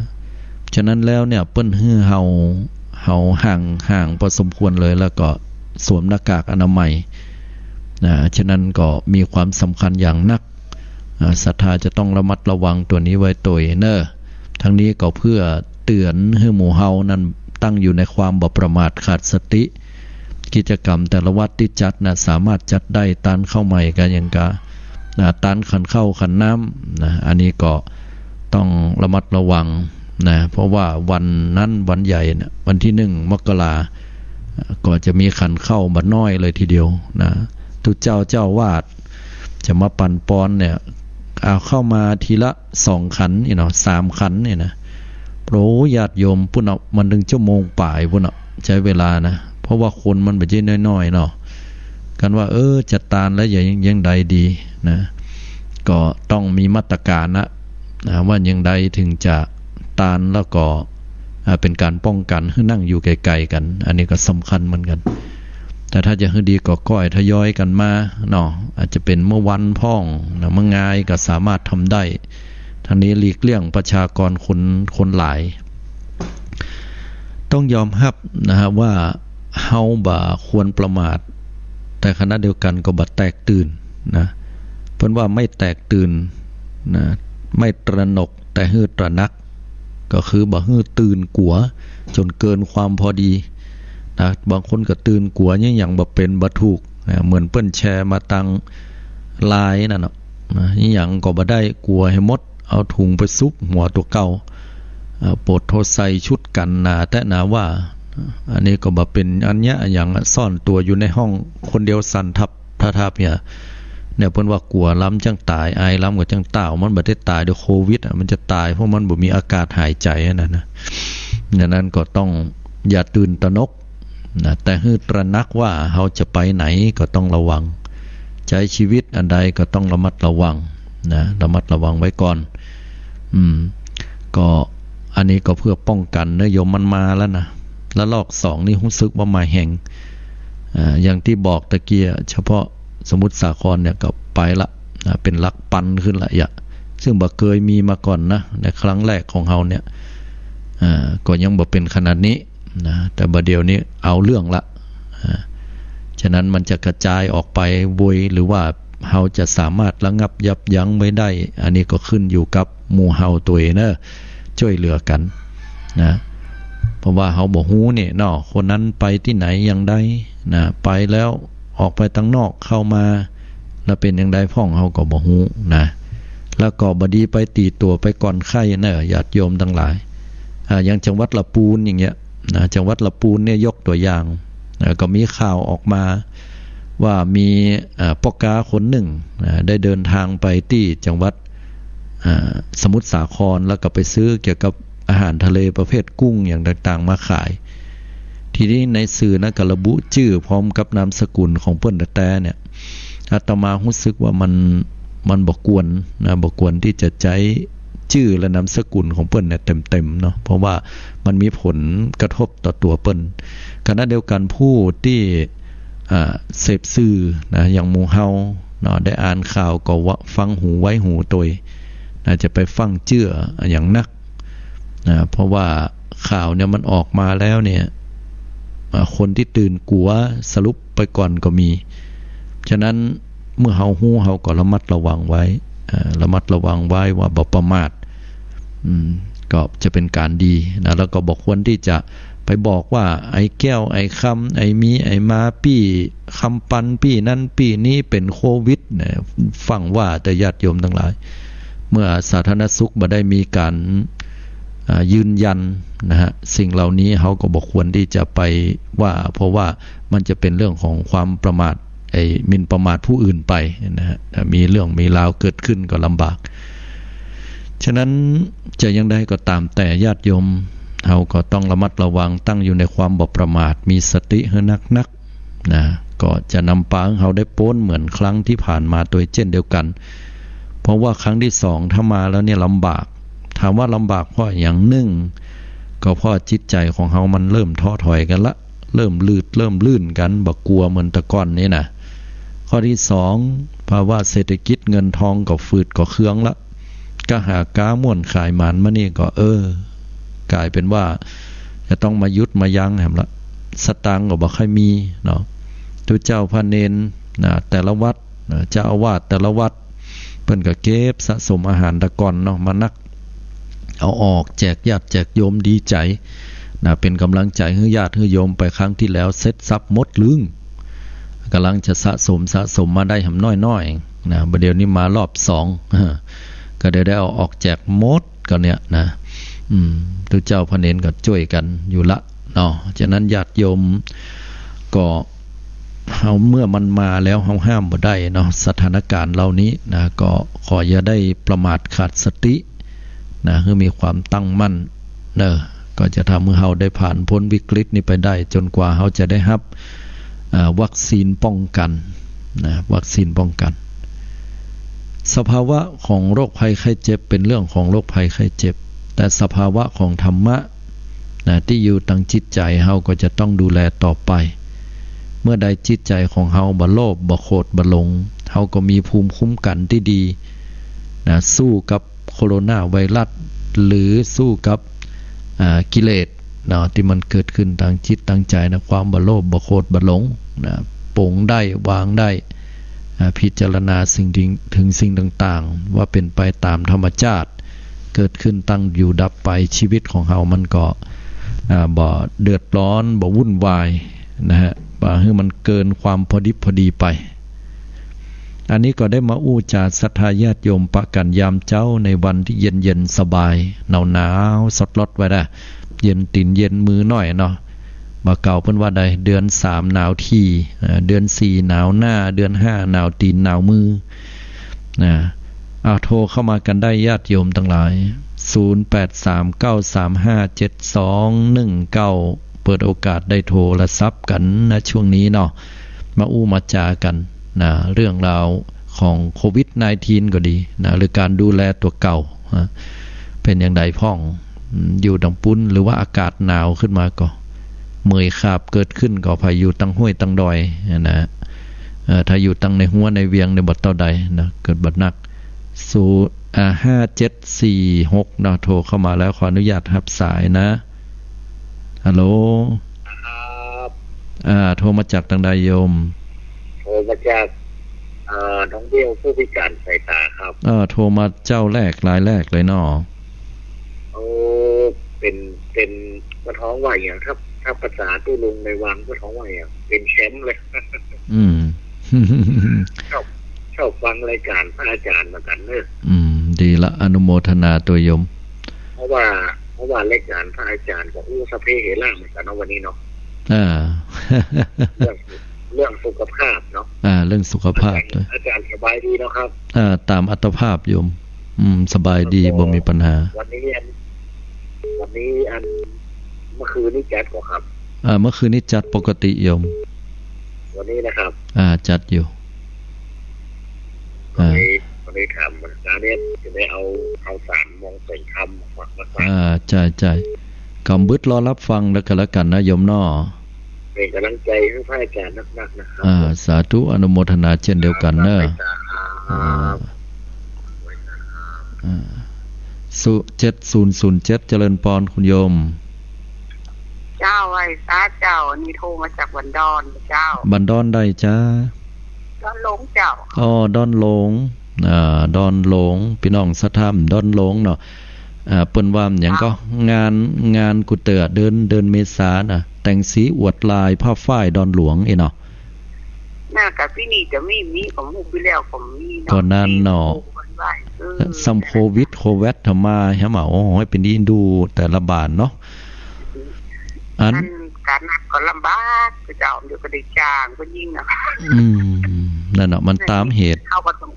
ฉะนั้นแล้วเนี่ยเปิ้นหื้อเฮา เฮาห่าง ห่างพอสมควรเลย แล้วก็สวมหน้ากากอนามัยนะ ฉะนั้นก็มีความสำคัญอย่างนัก อ่า ศรัทธาจะต้องระมัดระวังตั๋วนี้ไว้ตวยเน่อ ทั้งนี้ก็เพื่อเตื๋อนหื้อหมู่เฮานั้นตั้งอยู่ในความบ่ประมาทขาดสติ กิจกรรมแต่ละวัดตี้จัดนะ สามารถจัดได้ ตานข้าวใหม่ก็ยังกา นะ ตานขันข้าวขันน้ำนะ อันนี้ก็ต้องระมัดระวังนะ เพราะว่าวันนั้นวันใหญ่นะ วันที่หนึ่งมกรา ก็จะมีขันข้าวบ่น้อยเลยทีเดียวนะ ตุ๊เจ้าเจ้าอาวาสจะมาปั๋นปอนเนี่ย เอาเข้ามาทีละสองขันนี่เนาะ สามขันนี่นะ โอ้ ญาติโยม ปุ้นเนาะ มันนึ่งชั่วโมงป๋ายปุ้นเนาะ ใจ๊เวลานะ เพราะว่าคนมันบ่ใจ้น้อยๆ เนาะ กันว่า เออ จะตานแล้วจะยัง ยังใดดีนะ ก็ต้องมีมาตรการนะ นะ ว่ายังใดถึงจะตานแล้วก็ อ่า เป๋นก๋านป้องกั๋นหื้อนั่งอยู่ไก๋ๆ กั๋น อันนี้ก็สำคัญเหมือนกั๋น แต่ถ้าจะหื้อดีก็ก้อยทยอยกั๋นมาเนาะ อาจจะเป๋นเมื่อวันพ่องนะ เมื่องายก็สามารถทำได้ ทั้งนี้หลีกเลี่ยงประชากรคน คนหลาย ต้องยอมฮับนะฮะว่าเฮาบ่ควรประมาท แต่ขณะเดียวกั๋นก็บ่แตกตื่นนะ เปิ้นว่าไม่แตกตื่นนะ ไม่ตระหนก แต่หื้อตระหนัก ก็คือบ่หื้อตื่นกั๋วจ๋นเกินความพอดีนะ บางคนก็ตื่นกั๋วอิหยังบ่เป๋นบ่ถูกนะ เหมือนเปิ้นแชร์มาตางไลน์นั่นเนาะนะ อิหยังก็บ่ได้ กั๋วหื้อหมด เอาถุงไปซุกหัวตั๋วเก่า อ่า ปดโทใส่ชุดกั๋นหนาแต๊หนาว่า อันนี้ก็บ่เป๋นอันเยียะหยังอะ ซ่อนตั๋วอยู่ในห้องคนเดียวสั่นทับทาบเนี่ย เนี่ยเปิ้นว่ากั๋วลำจั้งต๋าย อายลำก็จั้งต้าว มันบ่ได้ต๋ายด้วยโควิดอะ มันจะต๋ายเพราะมันบ่มีอากาศหายใจ๋อะนะ นะ ดังนั้นก็ต้องอย่าตื่นตระหนกนะ แต่หื้อตระหนักว่าเฮาจะไปไหนก็ต้องระวัง ใจ๊ชีวิตอันใดก็ต้องระมัดระวังนะ ระมัดระวังไว้ก่อน อืม ก็อันนี้ก็เพื่อป้องกั๋นเนาะโยม มันมาแล้วนะ ระลอกสองนี่ฮู้สึกว่ามาแฮง อ่า อย่างตี้บอกตะกี้อะ เฉพาะสมุทรสาครเนี่ยก็ไปละนะ เป๋นหลักปันขึ้นละเยียะ ซึ่งบ่เกยมีมาก่อนนะ ในครั้งแรกของเฮาเนี่ย อ่า ก็ยังบ่เป๋นขนาดนี้นะ แต่บ่าเดี่ยวนี้เอาเรื่องละ อ่า ฉะนั้นมันจะกระจายออกไปโวย หรือว่าเฮาจะสามารถระงับยับยั้งไว้ได้ อันนี้ก็ขึ้นอยู่กับหมู่เฮาตั๋วเองเนาะ จ้วยเหลือกั๋นนะ เพราะว่าเฮาบ่ฮู้นี่เนาะ คนนั้นไปตี้ไหนอย่างใดนะ ไปแล้วออกไปตางนอกเข้ามา แล้วเป๋นอย่างใดพ่องเฮาก็บ่ฮู้นะ แล้วก็บ่ดีไปตี๋ตั๋วไปก่อนใค่เนาะ ญาติโยมตังหลาย อ่า อย่างจังหวัดละปูนอย่างเงี้ยนะ จังหวัดละปูนเนี่ยยกตั๋วอย่าง อ่า ก็มีข่าวออกมาว่ามี อ่า ป้อก๊าคนนึ่ง อ่า ได้เดินทางไปตี้จังหวัด อ่า สมุทรสาคร แล้วก็ไปซื้อเกี่ยวกับอาหารทะเลประเภทกุ้งอย่างต่างๆ มาขาย ทีนี้ในสื่อนะก็ระบุจื้อพร้อมกับนามสกุลของเปิ้นแต๊ๆ เนี่ย อาตมาฮู้สึกว่ามัน มันบ่ควรนะ บ่ควรตี้จะใจ๊จื้อและนามสกุลของเปิ้นเนี่ยเต็มๆ เนาะ เพราะว่ามันมีผลกระทบต่อตั๋วเปิ้น ขณะเดียวกั๋นผู้ตี้ อ่า เสพสื่อนะ อย่างหมู่เฮาเนาะ ได้อ่านข่าวก็ว่าฟังหูไว้หูตวยนะ จะไปฟั่งเจื้ออะหยังนักนะ เพราะว่าข่าวเนี่ยมันออกมาแล้วเนี่ย อ่า คนตี้ตื่นกั๋วสลบไปก่อนก็มี ฉะนั้นเมื่อเฮาฮู้เฮาก็ระมัดระวังไว้ อ่า ระมัดระวังไว้ว่าบ่ประมาท อืม ก็จะเป๋นก๋านดีนะ แล้วก็บ่ควรตี้จะไปบอกว่าไอ้แก้ว ไอ้คำ ไอ้มี ไอ้มาปี้ คำปันปี้นั้นปี้นี้เป๋นโควิดนะ ฟั่งว่าเต๊อะญาติโยมตังหลาย เมื่อสาธารณสุขบ่ได้มีก๋าน อ่า ยืนยันนะฮะ สิ่งเหล่านี้เฮาก็บ่ควรตี้จะไปว่า เพราะว่ามันจะเป๋นเรื่องของความประมาท ไอ้หมิ่นประมาทผู้อื่นไปนะฮะ มีเรื่องมีราวเกิดขึ้นก็ลำบาก ฉะนั้นจะอย่างใดก็ต๋ามแต่ญาติโยม เฮาก็ต้องระมัดระวัง ตั้งอยู่ในความบ่ประมาท มีสติหื้อนักๆ นะ ก็จะนำปาหื้อเฮาได้ป๊นเหมือนครั้งตี้ผ่านมาตวยเจ้นเดียวกั๋น เพราะว่าครั้งตี้สองถ้ามาแล้วเนี่ยลำบาก ถามว่าลำบากเพราะอะหยัง นึ่ง ก็เพราะจิตใจ๋ของเฮามันเริ่มท้อถอยกั๋นละ เริ่มลืดเริ่มลื่นกั๋น บ่กั๋วเหมือนแต่ก่อนนี่นะ ข้อตี้สอง ภาวะเศรษฐกิจเงินทองก็ฝืดก็เคืองละ ก๊ะหาก๊าม่วนขายหมานมานี่ก็ เออ ก๋ายเป๋นว่าจะต้องมาหยุดมายั้งแหมละ สตางค์ก็บ่ค่อยมีเนาะ ตุ๊เจ้าพระเณรนะ แต่ละวัดนะ เจ้าอาวาสแต่ละวัด เปิ้นก็เก็บสะสมอาหารแต่ก่อนเนาะ มานัก เอาออกแจกญาติแจกโยมดีใจ๋นะ เป๋นก๋ำลังใจ๋หื้อญาติหื้อโยมไปครั้งตี้แล้ว เซ็จสับหมดลึง ก่ำลังจะสะสมสะสมมาได้แหมน้อยๆ นะ บ่าเดี่ยวนี้มารอบสอง ก็ได้ ได้เอาออกแจกหมดก็เนี่ยนะ อืม ตุ๊เจ้าพระเณรก็จ้วยกั๋นอยู่ละเนาะ ฉะนั้นญาติโยมก็ เฮา เมื่อมันมาแล้วเฮาห้ามบ่ได้เนาะ สถานการณ์เหล่านี้นะ ก็ขออย่าได้ประมาทขาดสตินะ หื้อมีความตั้งมั่นเนาะ ก็จะทำหื้อเฮาได้ผ่านพ้นวิกฤตนี้ไปได้ จนกว่าเฮาจะได้ฮับ อ่า วัคซีนป้องกันนะ วัคซีนป้องกัน สภาวะของโรคภัยไข้เจ็บเป็นเรื่องของโรคภัยไข้เจ็บ แต่สภาวะของธรรมะนะ ตี้อยู่ตังจิตใจ๋เฮาก็จะต้องดูแลต่อไป เมื่อใดจิตใจ๋ของเฮาบ่โลภ บ่โขด บ่หลง เฮาก็มีภูมิคุ้มกั๋นตี้ดีนะ สู้กับโคโรนาไวรัส หรือสู้กับ อ่า กิเลสเนาะ ตี้มันเกิดขึ้นตังจิตตังใจ๋นะ ความบ่โลภ บ่โขด บ่หลงนะ ปลงได้ วางได้ อ่า พิจารณาสิ่ง เถิงสิ่งต่างๆ ว่าเป๋นไปต๋ามธรรมชาติ เกิดขึ้นตั้งอยู่ดับไป ชีวิตของเฮามันก็ อ่า บ่เดือดร้อน บ่วุ่นวายนะฮะ บ่หื้อมันเกินความพอดิบพอดีไป อันนี้ก็ได้มาอู้จ๋าศรัทธาญาติโยมปะกั๋นยามเจ๊าในวันตี้เย็นๆ สบาย หนาวๆ สดๆ ไว้นะ เย็นตี๋นเย็นมือหน้อยเนาะ บ่าเก่าเปิ้นว่าใด เดือนสามหนาวถี่ เอ่อ เดือนสี่หนาวหน้า เดือนห้าหนาวตี๋นหนาวมือ นะ อ่า โทรเข้ามากั๋นได้ญาติโยมตังหลาย ศูนย์แปดสามเก้าสามห้าเจ็ดสองหนึ่งเก้า เปิดโอกาสได้โทรศัพท์กั๋นนะ ช่วงนี้เนาะ มาอู้มาจ๋ากั๋นนะ เรื่องราวของโควิดไนน์ทีนก็ดีนะ หรือก๋านดูแลตั๋วเก่านะ เป๋นอย่างใดพ่อง อืม อยู่ตังปู๊น หรือว่าอากาศหนาวขึ้นมาก็ เมื่อยขาบเกิดขึ้นก็ ใผอยู่ตังห้วยตังดอยนะ เอ่อ ถ้าอยู่ตังในฮั้วในเวียงเนี่ยบ่เต้าใดนะ เกิดบ่นัก ศูนย์ อ่า ห้าเจ็ดสี่หกเนาะ โทรเข้ามาแล้ว ขออนุญาตฮับสายนะ ฮัลโหล ครับ อ่า โทรมาจากตางใดโยม โทรมาจาก เอ่อ น้องเบลผู้พิการสายตาครับ เออ โทรมาเจ้าแรกรายแรกเลยเนาะ โอ้ เป๋น เป๋น เปิ้นฮ้องว่าอะหยัง ถ้า ถ้าภาษาตุ๊ลุงในวังเปิ้นฮ้องว่าอะหยัง เป๋นแชมป์เลย อืม ชอบ ชอบฟังรายการพระอาจารย์เหมือนกั๋นเนอะ อืม ดีละ อนุโมทนาตวยโยม เพราะว่า เพราะว่ารายการพระอาจารย์ก็อู้สัพเพเหระเหมือนกั๋นเนาะวันนี้เนาะ อ่า เรื่อง เรื่องสุขภาพเนาะ อ่า เรื่องสุขภาพ อาจารย์ ตวย อาจารย์สบายดีเนาะครับ อ่า ต๋ามอัตภาพโยม อืม สบายดี ครับผม บ่มีปัญหา วันนี้อัน วันนี้อัน เมื่อคืนนี้จัดก่อครับ อ่า เมื่อคืนนี้จัดปกติโยม วันนี้นะครับ อ่า จัดอยู่ อ่า วันนี้ วันนี้ถามอาจารย์เนี่ยจะได้เอา เอาสารมองแสงธรรมมาฝาก มาฝาก อ่า ใจ้ ใจ้ กำบึดรอฮับฟังแล้วกั๋นละกั๋นนะโยมเนาะ เป๋นก๋ำลังใจ๋หื้อพระอาจารย์นักๆ นะครับ อ่า สาธุ อนุโมทนาเช่นเดียวกั๋นเนาะ ครับ อ่า อ่า ศูนย์ เจ็ดศูนย์ศูนย์เจ็ด เจริญปอนคุณโยม เจ้า ไหว้สาเจ้า อันนี้โทรมาจากบ้านดอนเจ้า บ้านดอนใดจ๊ะ ดอนหลวงเจ้า อ๋อ ดอนหลวง อ่า ดอนหลวง ปี้น้องศรัทธาดอนหลวงเนาะ อ่า เปิ้นว่าหยังก็ ครับ งาน งานกูเตื้อเดือน เดือนเมษาน่ะ แต่งสีอวดลายผ้าฝ้ายดอนหลวงเอ้ยเนาะ น่า กะปี๋นี้จะมี มี ก็ฮู้ปี๋แล้วก็มีเนาะ ก็นั่นเนาะ ปี๋นี้ก็ฮู้กันไว้ เออ ซ้ำโควิด โควิดทำมา ใช่ไหม โอ้โห เป๋นดีดูแต่ละบ้านเนาะ อัน อันก๋านนัดก็ลำบากเจ้า เดี๋ยวก็ได้จ้างก็ยิ่งนะ อืม นั่นน่ะ มันต๋ามเหตุ เฮาก็ต้อง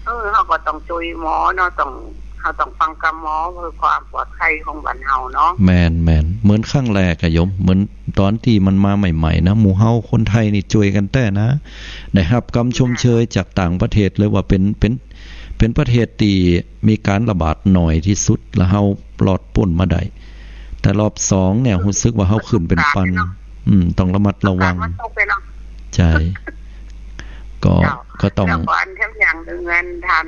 เออ เฮาก็ต้องจ้วยหมอเนาะ ต้อง เฮาต้องฟังกำหมอเพื่อความปลอดภัยของบ้านเฮาเนาะ แม่น แม่น เหมือนครั้งแรกอะโยม เหมือนต๋อนตี้มันมาใหม่ๆ นะ หมู่เฮาคนไทยนี่จ้วยกั๋นแต๊นะ ได้ฮับกำชมเชยจากต่างประเทศเลยว่าเป๋น เป๋น เป๋นประเทศตี้มีก๋านระบาดน้อยตี้สุด แล้วเฮาปลอดป๊นมาได้ แต่รอบสองเนี่ย ฮู้สึกว่าเฮาขึ้นเป๋นปัน เนาะ อืม ต้องระมัดระวัง อากาศมันตกไปเนาะ ใจ้ ก็ เจ้า ก็ต้อง แล้วก็อันแถมอย่างนึ่ง อันท่าน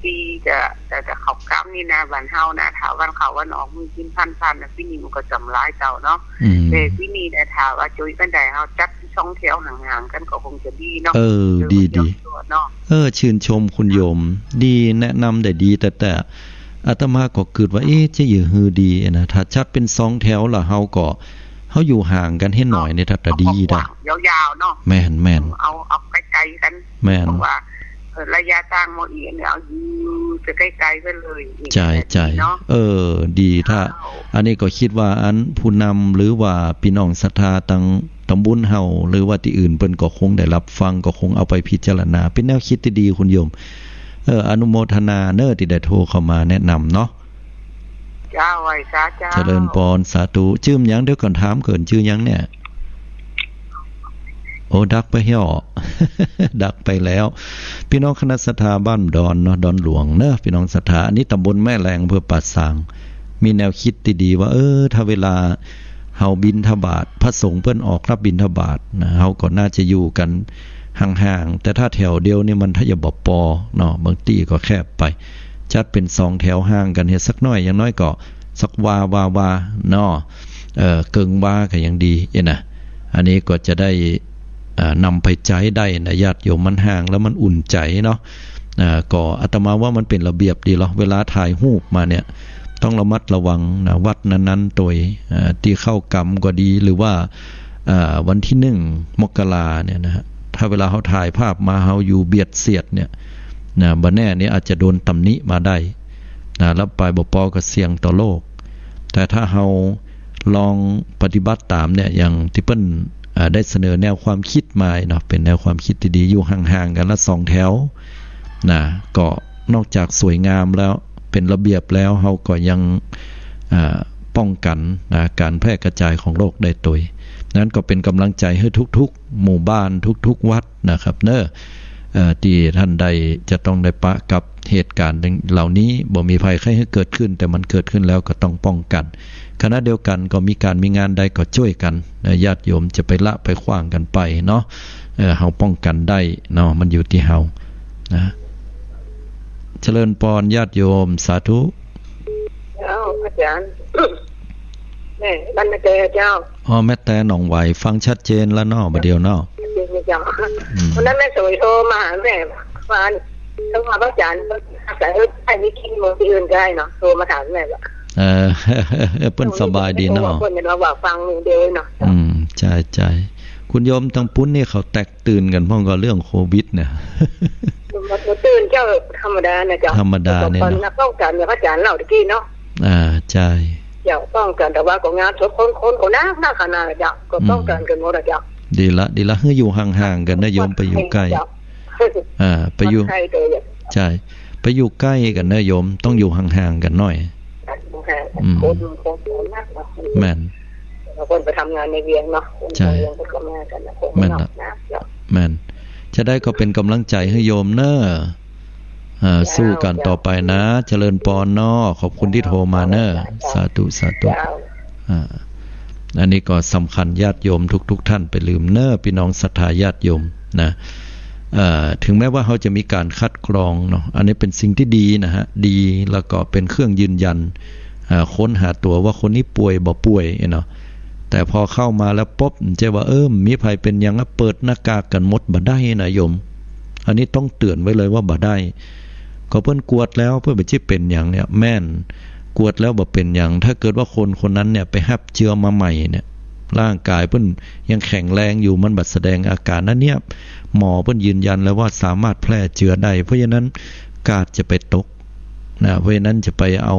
ตี้จะ จะ จะเข้ากำนี่นะ บ้านเฮานะ ถ้าวันเข้าวันออก มีกิ๋นพันๆ นะ ปี๋นี้มันก็จำหลายเจ้าเนาะ อืม แต่ปี๋นี้นะ ถ้าว่าจ้วยกั๋นได้ เฮาจัดสองแถวห่างๆ กั๋นก็คงจะดีเนาะ เออ เออ ดี มันเตรียม ดี ตั๋วเนาะ เออ ชื่นชมคุณโยม ดี แนะนำได้ดี แต่ แต่ อาตมาก็กึ๊ดว่า เอ๊ะ จะหยือหื้อดีนะ ถ้าจัดเป๋นสองแถวละ เฮาก็ เฮาอยู่ห่างกั๋นหื้อหน่อยนี่ ถ้าจะดีได้ เอากว้างๆ ยาวๆ เนาะ แม่น แม่น เอา เอาไกลๆ กั๋น แม่น เพราะว่า เอ่อ ระยะตางหมออีเนี่ย เอาอยู่จะใกล้ๆ ไปเลย ใจ้ ใจ้ เนาะ เออ ดี ถ้า เจ้า อันนี้ก็กึ๊ดว่าอันผู้นำหรือว่าปี้น้องศรัทธาตังต๋ำบลเฮา หรือว่าตี้อื่นเปิ้นก็คงได้รับฟัง ก็คงเอาไปพิจารณา เป๋นแนวกึ๊ดตี้ดีคุณโยม เออ อนุโมทนาเน่อ ตี้ได้โทรเข้ามาแนะนำเนาะ เจ้า ไหว้สาเจ้า เจริญปอน สาธุ จื้อหยัง เดี๋ยวก่อนถามเกิน จื้อหยังเนี่ย โอ้ ดับไปแล้ว ดับไปแล้ว ปี้น้องคณะศรัทธาบ้านดอนเนาะ ดอนหลวงเนาะ ปี้น้องศรัทธา อันนี้ต๋ำบลแม่แลง อำเภอป่าซาง มีแนวกึ๊ดตี้ดีว่า เออ ถ้าเวลาเฮาบิณฑบาต พระสงฆ์เปิ้นออกรับบิณฑบาตนะ เฮาก็น่าจะอยู่กั๋นห่างๆ แต่ถ้าแถวเดียวนี่มันถ้าจะบ่ปอเนาะ บางตี้ก็แคบไป จัดเป๋นสองแถวห่างกั๋นเหียสักหน้อย อย่างน้อยก็สักวา วา วาเนาะ เอ่อ เกิ่งวาก็ยังดีเอ้ยนะ อันนี้ก็จะได้ อ่า นำไปใจ๊ได้นะ ญาติโยม มันห่างแล้วมันอุ่นใจ๋เนาะ อ่า ก็อาตมาว่ามันเป๋นระเบียบดีลอ เวลาถ่ายรูปมาเนี่ย ต้องระมัดระวังนะ วัดนั้นๆ ตวย อ่า ตี้เข้ากรรมก็ดี หรือว่า อ่า วันตี้หนึ่งมกราเนี่ยนะฮะ ถ้าเวลาเฮาถ่ายภาพมา เฮาอยู่เบียดเสียดเนี่ยนะ บ่แน่นี่อาจจะโดนตำหนิมาได้นะ แล้วไปบ่ปอก็เสี่ยงต่อโรค แต่ถ้าเฮาลองปฏิบัติต๋ามเนี่ย อย่างตี้เปิ้น อ่า ได้เสนอแนวความกึ๊ดมาเนาะ เป๋นแนวความกึ๊ดตี้ดี อยู่ห่างๆ กั๋นละสองแถวนะ ก็นอกจากสวยงามแล้ว เป๋นระเบียบแล้ว เฮาก็ยัง อ่า ป้องกั๋นนะ ก๋านแพร่กระจายของโรคได้ตวย นั้นก็เป๋นกำลังใจ๋หื้อทุกๆ หมู่บ้าน ทุกๆ วัดนะครับเนาะ เอ่อ ตี้ต้านได้จะต้องได้ปะกับเหตุก๋ารณ์เหล่านี้ บ่มีใผใค่หื้อเกิดขึ้น แต่มันเกิดขึ้นแล้วก็ต้องป้องกั๋น ขณะเดียวกั๋นก็มีก๋านมีงานใดก็จ้วยกั๋นนะ ญาติโยมจะไปละไปขว้างกั๋นไปเนาะ เอ่อ เฮาป้องกั๋นได้เนาะ มันอยู่ตี้เฮานะ เจริญปอนญาติโยม สาธุ เจ้า อาจ๋ารย์ แม่ บ้านแม่แตเจ้า อ๋อ แม่แตหนองไหว ฟังชัดเจนแล้วเนาะ บ่าเดี่ยวเนาะ ชัดเจนเจ้า อืม วันนั้นแม่สวยโทรมาหาแม่ ว่า ถ้าว่าพระอาจ๋ารย์ อาศัย เออ ใครไม่คิดเมืองตี้อื่นได้เนาะ โทรมาถามแม่ว่า เออ เปิ้นสบายดีเนาะ เปิ้นเห็นว่า ว่าฟังเดียวเนาะ อืม ใจ้ ใจ้ คุณโยมตังปุ้นนี่เขาแตกตื่นกั๋นพ่องก็เรื่องโควิดเนี่ย มันบ่ตื่นเจ้า ธรรมดานะเจ้า ธรรมดาเนี่ยเนาะ ป้องกั๋นอย่างพระอาจ๋ารย์เล่าตะกี้เนาะ อ่า ใจ้ เจ้า ป้องกั๋น แต่ว่าก็งานศพคน คนก็นัก นักขนาดเจ้า ก็ป้องกั๋นกั๋นหมดอะเจ้า อืม ดีละ ดีละ หื้ออยู่ห่างๆ กั๋นนะโยม ไปอยู่ใก้ เจ้า อ่า ไปอยู่ ใก้ ใจ้ ไปอยู่ใก้กั๋นนะโยม ต้องอยู่ห่างๆ กั๋นหน้อย ห่างๆ อืม คน คน คนนักเนาะ แม่น บางคนไปทำงานในเวียงเนาะ คน ใจ้ เวียงก็มากั๋นนะ คน แม่น นอก ละ นะเจ้า แม่น จะได้ก็เป๋นกำลังใจ๋หื้อโยมเนาะ อ่า เจ้า สู้กั๋นต่อไปนะ เจ้า เจริญปอนเนาะ ขอบคุณตี้โทรมาเนาะ เจ้า สาธุ สาธุ เจ้า อ่า อันนี้ก็สำคัญ ญาติโยมทุกๆ ท่านไปลืมเนาะ ปี้น้องศรัทธาญาติโยมนะ เอ่อ ถึงแม้ว่าเฮาจะมีก๋านคัดกรองเนาะ อันนี้เป๋นสิ่งตี้ดีนะฮะ ดี แล้วก็เป๋นเครื่องยืนยัน อ่า ค้นหาตั๋วว่าคนนี้ป่วยบ่ป่วยเนาะ แต่พอเข้ามาแล้วปุ๊บ บ่ใจ้ว่า เออ มีใผเป๋นหยังอะ เปิดหน้ากากกั๋นหมด บ่ได้นะโยม อันนี้ต้องเตื๋อนไว้เลยว่าบ่ได้ ก็เปิ้นกวดแล้ว เปิ้นบ่ใจ้เป๋นหยังเนี่ย แม่น กวดแล้วบ่เป๋นหยัง ถ้าเกิดว่าคนคนนั้นเนี่ยไปฮับเจื้อมาใหม่เนี่ย ร่างก๋ายเปิ้นยังแข็งแรงอยู่ มันบ่แสดงอาก๋าน อันเนี้ย หมอเปิ้นยืนยันแล้วว่าสามารถแพร่เจื้อได้ เพราะฉะนั้นกาดจะไปตก นะ เพราะฉะนั้นจะไปเอา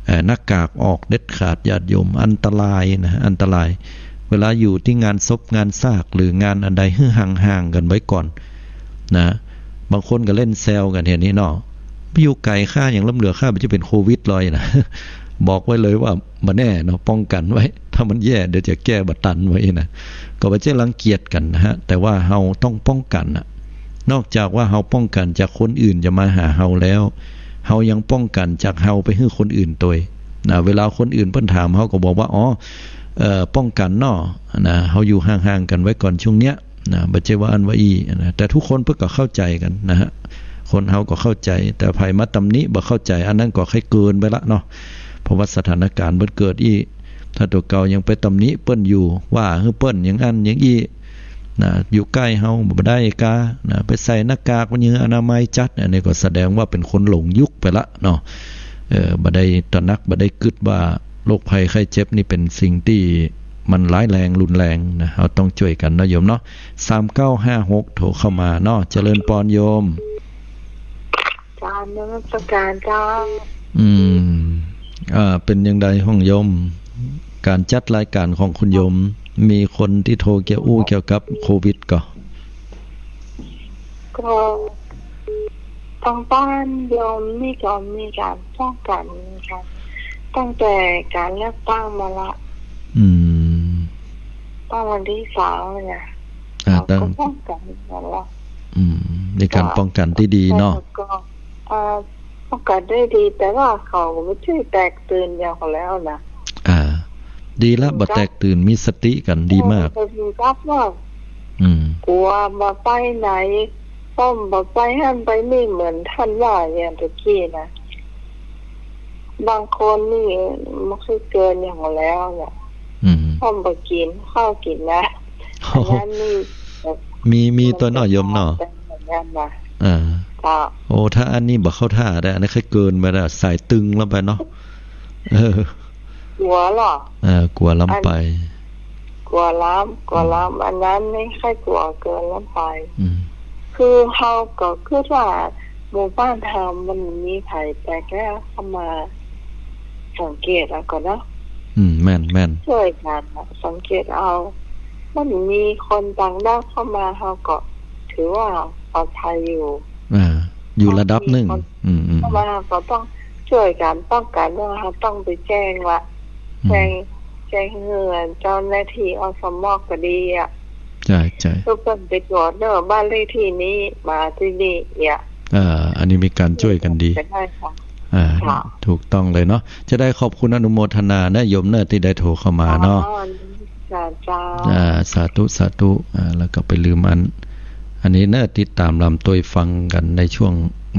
เอ่อ หน้ากากออกเด็ดขาดญาติโยม อันตรายนะ อันตราย เวลาอยู่ตี้งานศพงานซากหรืองานอันใดหื้อห่างๆ กั๋นไว้ก่อนนะ บางคนก็เล่นแซวกั๋นเหียนี่เนาะ ไปอยู่ใก้ข้าอย่างล้ำเหลือข้า บ่ใจ้เป๋นโควิดลอยนะ บอกไว้เลยว่าบ่แน่เนาะ ป้องกั๋นไว้ ถ้ามันแย่เดี๋ยวจะแก้บ่ตันไว้นะ ก็บ่ใจ้รังเกียจกั๋นนะฮะ แต่ว่าเฮาต้องป้องกั๋นน่ะ นอกจากว่าเฮาป้องกั๋นจากคนอื่นจะมาหาเฮาแล้ว เฮายังป้องกั๋นจากเฮาไปหื้อคนอื่นตวยนะ เวลาคนอื่นเปิ้นถาม เฮาก็บอกว่า อ๋อ เอ่อ ป้องกั๋นเนาะนะ เฮาอยู่ห่างๆ กั๋นไว้ก่อนช่วงเนี้ยนะ บ่ใจ้ว่าอั้นว่าอี้นะ แต่ทุกคนเปิ้นก็เข้าใจ๋กั๋นนะฮะ คนเฮาก็เข้าใจ๋ แต่ใผมาตำหนิบ่เข้าใจ๋ อันนั้นก็ใค่เกินไปละเนาะ เพราะว่าสถานก๋ารณ์เปิ้นเกิดอี้ ถ้าตั๋วเก่ายังไปตำหนิเปิ้นอยู่ ว่าหื้อเปิ้นอย่างอั้นอย่างอี้นะ อยู่ใก้เฮาบ่ได้กานะ ไปใส่หน้ากาก มันยังอนามัยจั๊ด อันนี้ก็แสดงว่าเป๋นคนหลงยุคไปละเนาะ เอ่อ บ่ได้ตระหนัก บ่ได้กึ๊ดว่าโรคภัยไข้เจ็บนี่เป๋นสิ่งตี้มันร้ายแรงรุนแรงนะ เฮาต้องจ้วยกั๋นเนาะโยมเนาะ สามเก้าห้าหก โทรเข้ามาเนาะ เจริญปอนโยม กราบนมัสการเจ้า อืม อ่า เป๋นอย่างใดห้องโยม ก๋านจัดรายก๋านของคุณโยม มีคนตี้โทรเกี่ยว อู้เกี่ยวกับโควิดก่อ ก็ ตางบ้านโยมนี่ก็มีก๋านป้องกั๋นค่ะ ตั้งแต่ก๋านเลือกตั้งมาละ อืม ตั้งวันตี้สามเนี่ย อ่า เขาก็ ตั้ง ป้องกั๋นมาละ อืม ในก๋าน ก็ ป้องกั๋นตี้ดีเนาะ ก็ เอ่อ ป้องกั๋นได้ดี แต่ว่าเขาก็บ่ใจ้แตกตื่นอย่างเขาแล้วนะ อ่า ดีละ ก็ บ่แตกตื่น มีสติกั๋น ดีมาก เออ ก็ดีครับว่า อืม กั๋วบ่ไปไหน ป้อมบ่ไปหั้นไปนี่ เหมือนต้านว่าอย่างตะกี้นะ บางคนนี่บ่เคยเกินอย่างเขาแล้วเนี่ย อืม ป้อมบ่กิ๋นข้าวกิ๋นน้ำ โอ้โห อันนั้นนี่แบบ มี มี มัน ตั๋วเนาะ โยมเนาะ เป็นเหมือนกั๋นนะ อ่า เจ้า โอ้ ถ้าอันนี้บ่เข้าท่าได้ อันนี้ค่อยเกินไปแล้ว สายตึงแล้วไปเนาะ เออ กั๋วเหรอ เออ กั๋วล้ำไป อัน กั๋วล้ำ กั๋วล้ำ อืม อันนั้นนี่ค่อยกั๋วเกินล้ำไป อืม คือเฮาก็กึ๊ดว่าหมู่บ้านเฮามันมีใผแปลกหน้าเข้ามาสังเกตเอาก่อนเนาะ อืม แม่น แม่น จ้วยกั๋นสังเกตเอา มันมีคนต่างด้าวเข้ามา เฮาก็ถือว่าปลอดภัยอยู่ อ่า อยู่ระดับนึ่ง บางทีคน อืม อืม เข้ามา ก็ต้องจ้วยกั๋นป้องกั๋น ว่าเฮาต้องไปแจ้งละ อืม แจ้ง แจ้งหื้อเจ้าหน้าตี้ อสม ก็ดีอะ ใจ้ ใจ้ คือเปิ้นไปตรวจเนาะ บ้านเลขตี้นี้ มาตี้นี่เนี่ย อ่า อันนี้มีก๋านจ้วยกั๋นดี ก็ได้ค่ะ อ่า ค่ะ ถูกต้องเลยเนาะ จะได้ขอบคุณอนุโมทนานะโยมเนาะ ตี้ได้โทรเข้ามาเนาะ อ๋อ สาธุ อ่า สาธุ สาธุ อ่า แล้วก็ไปลืมอัน อันนี้เนาะ ติดต๋ามรับตวยฟังกั๋นในช่วง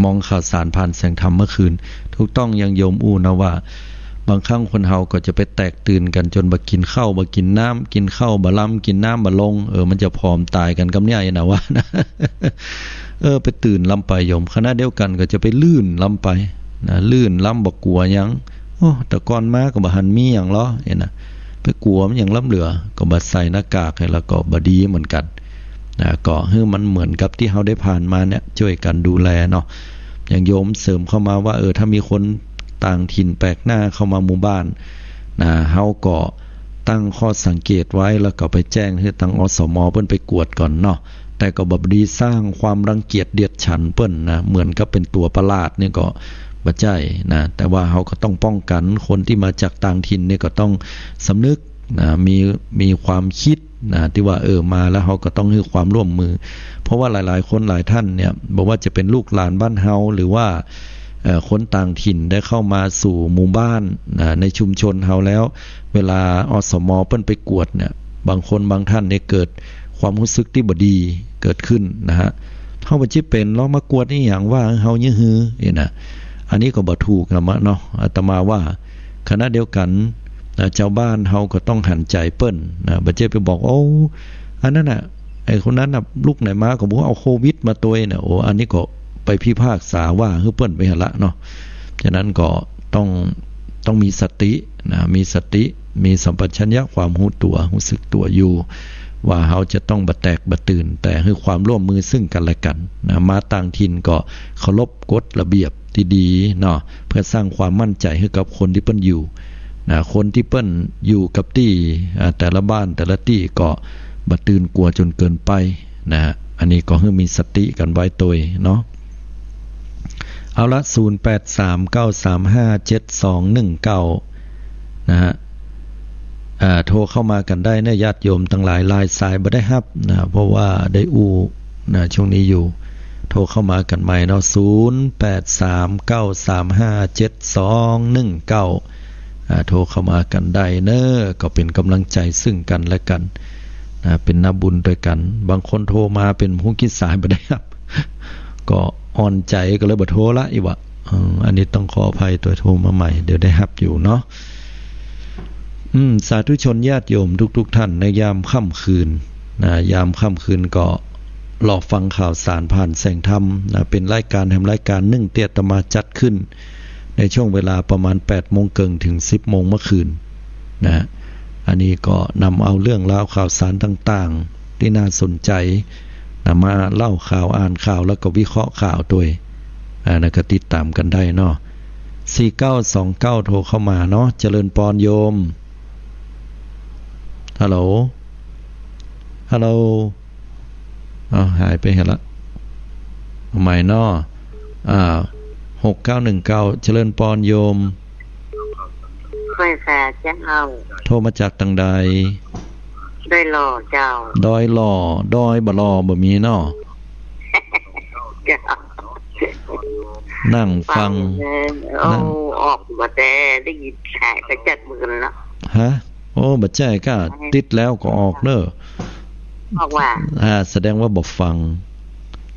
มองข่าวสารผ่านแสงธรรมเมื่อคืน ถูกต้องอย่างโยมอู้นะว่า บางครั้งคนเฮาก็จะไปแตกตื่นกั๋นจ๋นบ่กิ๋นข้าวบ่กิ๋นน้ำ กิ๋นข้าวบ่ลำ กิ๋นน้ำบ่ลง เออ มันจะผอมต๋ายกั๋นกำเนี่ยนะว่านะ เออ ไปตื่นล้ำไปโยม ขณะเดียวกั๋นก็จะไปลื่นล้ำไปนะ ลื่นล้ำบ่กั๋วหยัง โอ้ แต่ก่อนมาก็บ่หันมีหยังหรอ เห็นนะ ไปกั๋วมันหยังล้ำเหลือ ก็บ่ใส่หน้ากาก แล้วก็บ่ดีเหมือนกั๋นนะ ก็หื้อมันเหมือนกับตี้เฮาได้ผ่านมาเนี่ย จ้วยกั๋นดูแลเนาะ อย่างโยมเสริมเข้ามาว่า เออ ถ้ามีคนต่างถิ่นแปลกหน้าเข้ามาหมู่บ้านนะ เฮาก็ตั้งข้อสังเกตไว้ แล้วก็ไปแจ้งหื้อตาง อสม เปิ้นไปกวดก่อนเนาะ แต่ก็บ่ดีสร้างความรังเกียจเดียดฉันเปิ้นนะ เหมือนกับเป๋นตั๋วประหลาดนี่ก็บ่ใจ้นะ แต่ว่าเฮาก็ต้องป้องกั๋น คนตี้มาจากต่างถิ่นนี่ก็ต้องสำนึกนะ มี มีความกึ๊ดนะ ตี้ว่า เออ มาแล้วเฮาก็ต้องหื้อความร่วมมือ เพราะว่าหลายๆ คนหลายต้านเนี่ย บ่ว่าจะเป๋นลูกหลานบ้านเฮา หรือว่า เอ่อ คนต่างถิ่นได้เข้ามาสู่หมู่บ้านนะ ในชุมชนเฮาแล้ว เวลา อสม เปิ้นไปกวดเนี่ย บางคนบางต้านเนี่ยเกิดความฮู้สึกตี้บ่ดีเกิดขึ้นนะฮะ เฮาบ่ใจ้เป๋น ลองมากวดอีหยังว่าเฮาเยียะหื้อ เห็นนะ อันนี้ก็บ่ถูกนะมะเนาะ อาตมาว่า ขณะเดียวกั๋นนะ จาวบ้านเฮาก็ต้องหันใจ๋เปิ้นนะ บ่ใจ้ไปบอก โอ้ อันนั้นน่ะ ไอ้คนนั้นน่ะ ลุกไหนมาก็บ่ฮู้ เอาโควิดมาตวยน่ะ โอ้ อันนี้ก็ไปพิพากษาว่าหื้อเปิ้นไปหั้นละเนาะ ฉะนั้นก็ต้อง ต้องมีสตินะ มีสติ มีสัมปชัญญะความฮู้ตั๋ว ฮู้สึกตั๋วอยู่ ว่าเฮาจะต้องบ่แตกบ่ตื่น แต่หื้อความร่วมมือซึ่งกั๋นและกั๋นนะ มาต่างถิ่นก็เคารพกฎระเบียบตี้ดีเนาะ เพื่อสร้างความมั่นใจ๋หื้อกับคนตี้เปิ้นอยู่นะ คนตี้เปิ้นอยู่กับตี้ อ่า แต่ละบ้านแต่ละตี้ก็บ่ตื่นกั๋วจ๋นเกินไปนะ อันนี้ก็หื้อมีสติกั๋นไว้ตวยเนาะ เอาละ ศูนย์แปดสามเก้าสามห้าเจ็ดสองหนึ่งเก้า นะฮะ อ่า โทรเข้ามากั๋นได้นะ ญาติโยมตังหลาย ลายสายบ่ได้ฮับนะ เพราะว่าได้อู้นะ ช่วงนี้อยู่ โทรเข้ามากั๋นใหม่เนาะ ศูนย์แปดสามเก้าสามห้าเจ็ดสองหนึ่งเก้า อ่า โทรเข้ามากั๋นได้เนาะ ก็เป๋นก๋ำลังใจ๋ซึ่งกั๋นและกั๋นนะ เป๋นนาบุญตวยกั๋น บางคนโทรมาเป๋นฮู้กี่สายบ่ได้ฮับ ก็อ่อนใจ๋ก็เลยบ่โทรละอี้วะ อืม อันนี้ต้องขออภัยตวย โทรมาใหม่ เดี๋ยวได้ฮับอยู่เนาะ อืม สาธุชนญาติโยมทุกๆ ท่าน ในยามค่ำคืนนะ ยามค่ำคืนก็รอฟังข่าวสารผ่านแสงธรรมนะ เป๋นรายก๋านแหมรายก๋านนึ่งตี้อาตมาจัดขึ้น ในช่วงเวลาประมาณแปดโมงเกิ่งถึงสิบโมงเมื่อคืนนะ อันนี้ก็นำเอาเรื่องราวข่าวสารต่างๆ ตี้น่าสนใจ๋นะ มาเล่าข่าว อ่านข่าว แล้วก็วิเคราะห์ข่าวตวย อ่า แล้วก็ติดต๋ามกั๋นได้เนาะ สี่เก้าสองเก้า โทรเข้ามาเนาะ เจริญปอนโยม ฮัลโหล ฮัลโหล อ้าว หายไปเหียละ เอาใหม่เนาะ อ่า หกเก้าหนึ่งเก้า เจริญปอนโยม ข้าพเจ้า โทรมาจากตางใด ดอยหล่อเจ้า ดอยหล่อ ดอยบ่หล่อบ่มีเนาะ เจ้า นั่งฟัง ฟังเลย โอ้ นั่ง ออกมาแต่ได้ยินสายไปจัดมือแล้ว ฮะ โอ้ บ่ใจ้ก้า ติดแล้วก็ออกเน่อ ออกว่า อ่า แสดงว่าบ่ฟัง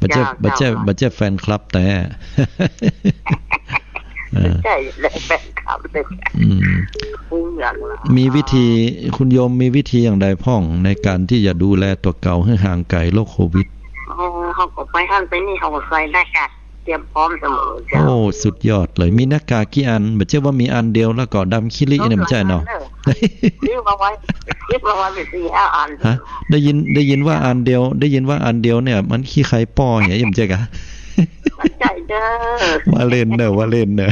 บ่ใจ้ เจ้า บ่ใจ้ เจ้า บ่ใจ้แฟนคลับแต๊ เออ ใจ้แหละ แฟนคลับเลย อืม มีวิธี คุณโยมมีวิธีอย่างใดพ่องในการตี้จะดูแลตั๋วเก่าหื้อห่างไก๋โรคโควิด อ๋อ เขาก็ไปหั้นไปนี่ เขาก็ใส่หน้ากาก เตรียมพร้อมเสมอเจ้า โอ้ สุดยอดเลย มีหน้ากากกี่อัน บ่ใจ้ว่ามีอันเดียวแล้วก็ดำขี้ริ้ เออ เนี่ย บ่ใจ้เนาะ หลายอันเนอะ ซื้อมาไว้ ซื้อมาไว้เป็นสี่ห้าอัน ฮะ ได้ยิน ได้ยินว่าอันเดียว ได้ยินว่าอันเดียวเนี่ย มันขี้ใคป้อเหีย บ่ใจ้ก้า บ่ใจ้เด้อ ว่าเล่นเน่อ ว่าเล่นเน่อ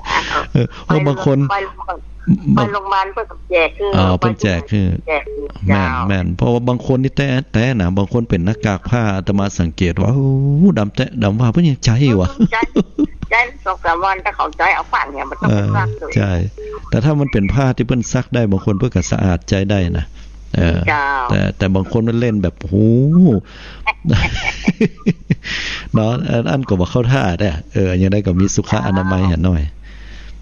อ้าว เออ เพราะบางคน ไปโรงพยาบาล ไปโรงพยาบาลเปิ้นก็แจกหื้อ อ๋อ เปิ้นแจกหื้อ แจกหื้อ แม่น เจ้า แม่น เพราะว่าบางคนนี่แต๊ แต๊นะ บางคนเป๋นหน้ากากผ้า อาตมาสังเกตว่า โอ้ ดำแต๊ ดำว่าเปิ้นยังใจ๊วะ ใจ๊ ใจ๊สองสามวัน ถ้าเขาใจ๊เอาฝากเนี่ย มันต้อง เออ เป็นฝากเลย ใจ้ แต่ถ้ามันเป๋นผ้าตี้เปิ้นซักได้ บางคนเปิ้นก็สะอาดใจ๊ได้นะ เออ เจ้า แต่ แต่บางคนมันเล่นแบบ โอ้โห เนาะ อัน อันก็บ่เข้าท่าเน่อ เออ อย่างใดก็มีสุขอนามัยหาหน่อย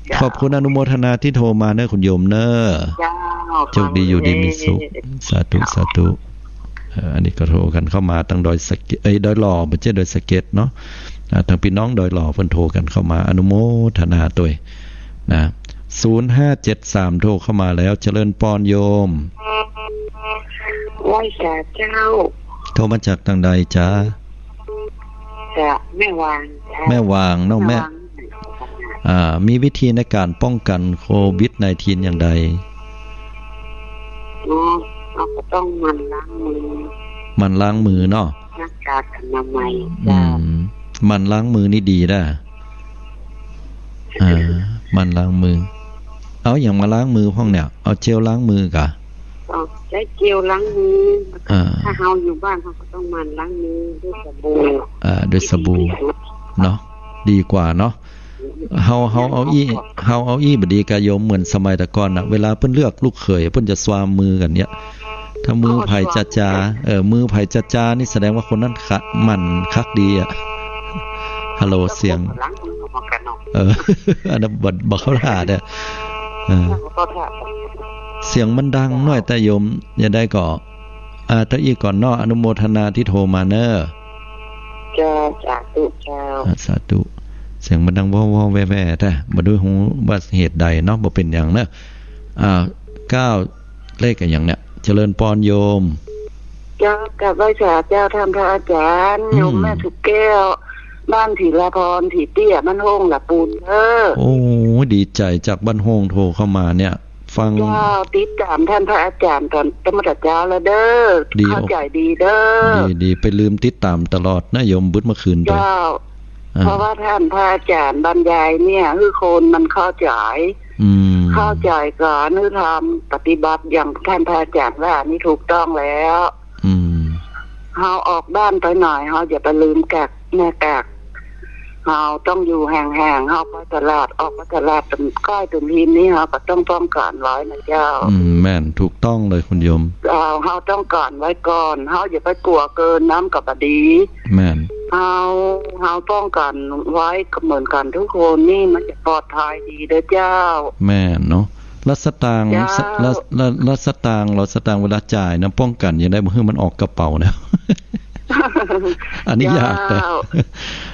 เจ้า ขอบคุณอนุโมทนาตี้โทรมาเน่อคุณโยมเน่อ เจ้า โชคดีอยู่ดีมีสุข สาธุ สาธุ เอ่อ อันนี้ก็โทรกั๋นเข้ามาตางดอยสะเก็ด เอ้ย ดอยหล่อ บ่ใจ้ดอยสะเก็ดเนาะ อ่า ตางปี้น้องดอยหล่อเปิ้นโทรกั๋นเข้ามา อนุโมทนาตวยนะ ศูนย์ห้าเจ็ดสาม โทรเข้ามาแล้ว เจริญปอนโยม ไหว้สาเจ้า โทรมาจากตางใดจ๊ะ จากแม่วางเจ้า แม่วางเนาะ แม่ แม่วาง อ่า มีวิธีในก๋านป้องกั๋นโควิดไนทีนอย่างใด อ๋อ เฮาก็ต้องหมั่นล้างมือ หมั่นล้างมือเนาะ หน้ากากอนามัย อืม เจ้า หมั่นล้างมือนี่ดีนะ อ่า หมั่นล้างมือ เอาอะหยังมาล้างมือพ่องเนี่ย เอาเจลล้างมือก่า อ๋อ ใจ๊เจลล้างมือ อ่า ถ้าเฮาอยู่บ้านเฮาก็ต้องหมั่นล้างมือด้วยสบู่ อ่า ด้วยสบู่ ที่ดีที่สุด เนาะ ดีกว่าเนาะ เฮา เฮาเอาอี้ เฮาเอาอี้บ่ดีก้าโยม เหมือนสมัยแต่ก่อนน่ะ เวลาเปิ้นเลือกลูกเขย เปิ้นจะซวามมือกั๋นเนี่ย ถ้ามือใผจาๆ เออ มือใผจาๆ นี่แสดงว่าคนนั้นขะ หมั่นคักดีอะ ฮัลโหล เสียง เออ อันนั้นบ่ บ่เข้าท่าเน่อ เออ เสียงมันดังหน้อยแต่โยม อย่างใดก็ อ่า เต้าอี้ก่อนเนาะ อนุโมทนาตี้โทรมาเน่อ เจ้า สาธุเจ้า อ่า สาธุ เสียงมันดังว่อๆ แว่ๆ แต๊ บ่ฮู้ว่าเหตุใดเนาะ บ่เป๋นหยังเน่อ อ่า เก้า เลขอะหยังเนี่ย เจริญปอนโยม เจ้า กราบไหว้สาเจ้าท่านพระอาจารย์ อืม โยมแม่สุกแก้ว บ้านธีรพร ถีเตี้ย บ้านโฮ่ง หละปูนเด้อ โอ้ ดีใจ๋จากบ้านโฮ่งโทรเข้ามาเนี่ย ฟัง เจ้า ติดต๋ามท่านพระอาจารย์ตอน ตะเมิดตะเจ๊าแล้วเด้อ ดี เข้าใจ๋ดีเด้อ ดี ดี ไปลืมติดต๋ามตลอดนะโยม บึดเมื่อคืนไป เจ้า อ่า เพราะว่าท่านพระอาจารย์บรรยายเนี่ย หื้อคนมันเข้าใจ๋ อืม เข้าใจ๋ก่อน หื้อทำปฏิบัติอย่างท่านพระอาจารย์ว่านี่ถูกต้องแล้ว อืม เฮาออกบ้านไปไหน เฮาอย่าไปลืมกั๊กหน้ากาก เฮาต้องอยู่ห่างๆ เฮาไปตลาด ออกไปตลาดใก้เถิงหิ้นนี่ เฮาก็ต้องป้องกั๋นไว้นะเจ้า อืม แม่น ถูกต้องเลยคุณโยม เฮา เฮาต้องกั๊กไว้ก่อน เฮาอย่าไปกั๋วเกิน น้ำก็บ่ดี แม่น เฮา เฮาป้องกั๋นไว้ก็เหมือนกั๋นทุกคนนี่ มันจะปลอดภัยดีเด้อเจ้า แม่นเนาะ แล้วสตางค์ เจ้า ส- แล้ว แล้ว แล้วสตางค์ แล้วสตางค์เวลาจ่ายนะ ป้องกั๋นอย่างใดบ่หื้อมันออกกระเป๋านะ อันนี้ยากนะ เจ้า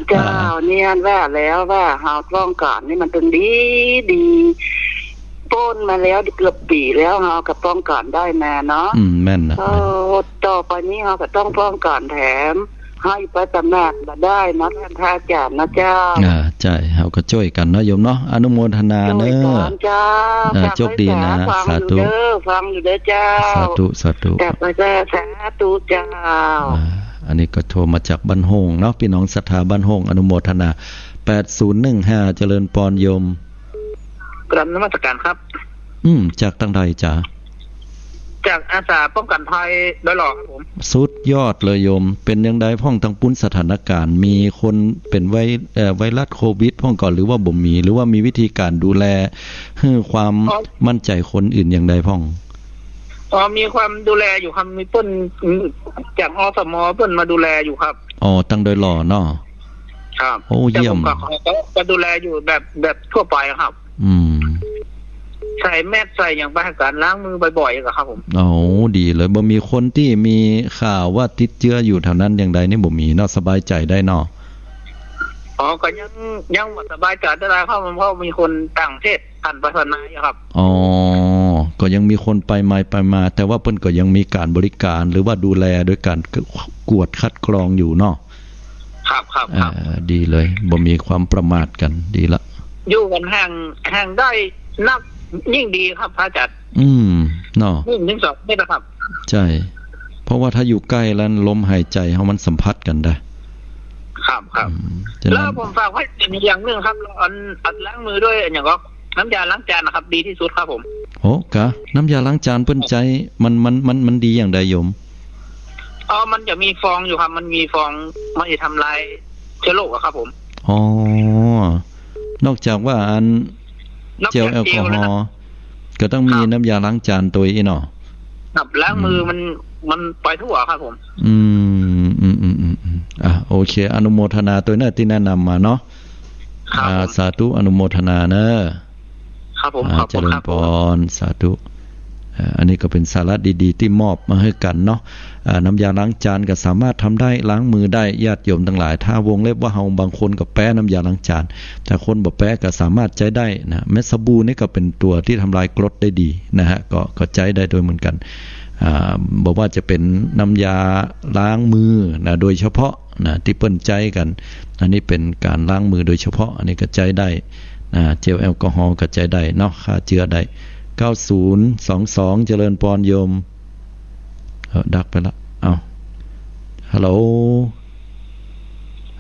เจ้า อ่า เนี่ยว่าแล้วว่าเฮาป้องกั๋นนี่มันเถิงดี ดี ป๊นมาแล้วเกือบปี๋แล้ว เฮาก็ป้องกั๋นได้มาเนาะ อืม แม่นนะ เออ แม่น ต่อไปนี้เฮาก็ต้องป้องกั๋นแถม เฮาไปประมาทบ่ได้เนาะ ท่านพระอาจารย์นะเจ้า อ่า ใจ้ เฮาก็จ้วยกั๋นเนาะโยมเนาะ อนุโมทนาเน่อ จ้วยกั๋นเจ้า เอ่า โชคดีนะ ฟังอยู่เด้อ สาธุ ฟังอยู่เด้อเจ้า สาธุ สาธุ กราบไหว้สาธุเจ้า อ่า อันนี้ก็โทรมาจากบ้านโฮ่งเนาะ ปี้น้องศรัทธาบ้านโฮ่ง อนุโมทนา แปดศูนย์หนึ่งห้า เจริญปอนโยม กราบนมัสการครับ อืม จากตางใดจ๊ะ จากอาสาป้องกันภัยดอยหล่อครับผม สุดยอดเลยโยม เป๋นจังใดพ่องตางปู๊นสถานการณ์ มีคนเป๋นไว เอ่อ ไวรัสโควิดพ่องก่อ หรือว่าบ่มี หรือว่ามีวิธีก๋านดูแลหื้อความ อ๋อ มั่นใจ๋คนอื่นอย่างใดพ่อง อ๋อ มีความดูแลอยู่ครับ มีเปิ้น จาก อสม เปิ้นมาดูแลอยู่ครับ อ๋อ ตางดอยหล่อเนาะ ครับ โอ้ แต่ เยี่ยม ผมก็ ก็ ก็ดูแลอยู่แบบ แบบทั่วไปครับ อืม ใส่แมส ใส่หยังไป ก๋านล้างมือบ่อยๆ ก็ครับผม โอ้ ดีเลย บ่มีคนตี้มีข่าวว่าติดเจื้ออยู่แถวนั้นอย่างใดนี่บ่มีเนาะ สบายใจ๋ได้เนาะ อ๋อ ก็ยัง ยังบ่สบายใจ๋เต้าใดครับ เพราะมีคนต่างประเทศผ่านไปผ่านมาอยู่ครับ อ๋อ ก็ยังมีคนไปมาไปมา แต่ว่าเปิ้นก็ยังมีก๋านบริก๋าน หรือว่าดูแลโดยก๋านกวดคัดกรองอยู่เนาะ ครับ ครับ ครับ อ่า ดีเลย บ่มีความประมาทกั๋น ดีละ อยู่กั๋นห่าง ห่างได้นักยิ่งดีครับ พระอาจารย์ อืม เนาะ หนึ่งถึงสองเมตรนะครับ ใจ้ เพราะว่าถ้าอยู่ใก้แล้วลมหายใจ๋เฮามันสัมผัสกั๋นได้ ครับ ครับ อืม ฉะนั้น แล้วผมฝากไว้อีกอย่างหนึ่งครับ อัน อันล้างมือด้วยอย่างก็น้ำยาล้างจานนะครับ ดีที่สุดครับผม โอ้ กะ น้ำยาล้างจานเปิ้นใจ๊ มัน มัน มัน มันดีอย่างใดโยม อ๋อ มันจะมีฟองอยู่ครับ มันมีฟอง มันจะทำลายเชื้อโรคอะครับผม อ๋อ นอกจากว่าอัน นอกจาก เจลแอลกอฮอล์ เจลแล้วครับ ก็ต้องมี ครับ น้ำยาล้างจานตวยอี้เนาะ ครับ ล้างมือ อืม มัน มันไปทั่วครับผม อืม อืม อืม อืม อืม อ่ะ โอเค อนุโมทนาตวยเนาะตี้แนะนำมาเนาะ ครับ อ่า ผม สาธุ อนุโมทนาเนาะ ครับผม อ่า ขอบคุณครับ เจริญปอน สาธุ อ่า อันนี้ก็เป๋นสาระดีๆ ตี้มอบมาหื้อกั๋นเนาะ อ่า น้ำยาล้างจานก็สามารถทำได้ ล้างมือได้ ญาติโยมตังหลาย ถ้าวงเล็บว่าเฮาบางคนก็แป๊น้ำยาล้างจาน แต่คนบ่แป๊ก็สามารถใจ๊ได้นะ แม้สบู่นี่ก็เป๋นตั๋วตี้ทำลายกรดได้ดีนะฮะ ก็ ก็ใจ๊ได้ตวยเหมือนกั๋น อ่า บ่ว่าจะเป๋นน้ำยาล้างมือนะ โดยเฉพาะนะ ตี้เปิ้นใจ๊กั๋น อันนี้เป๋นก๋านล้างมือโดยเฉพาะ อันนี้ก็ใจ๊ได้นะ เจลแอลกอฮอล์ก็ใจ๊ได้เนาะ ฆ่าเจื้อได้ เก้าศูนย์สองสอง เจริญปอนโยม เออ ดับไปละ เอ้า ฮัลโหล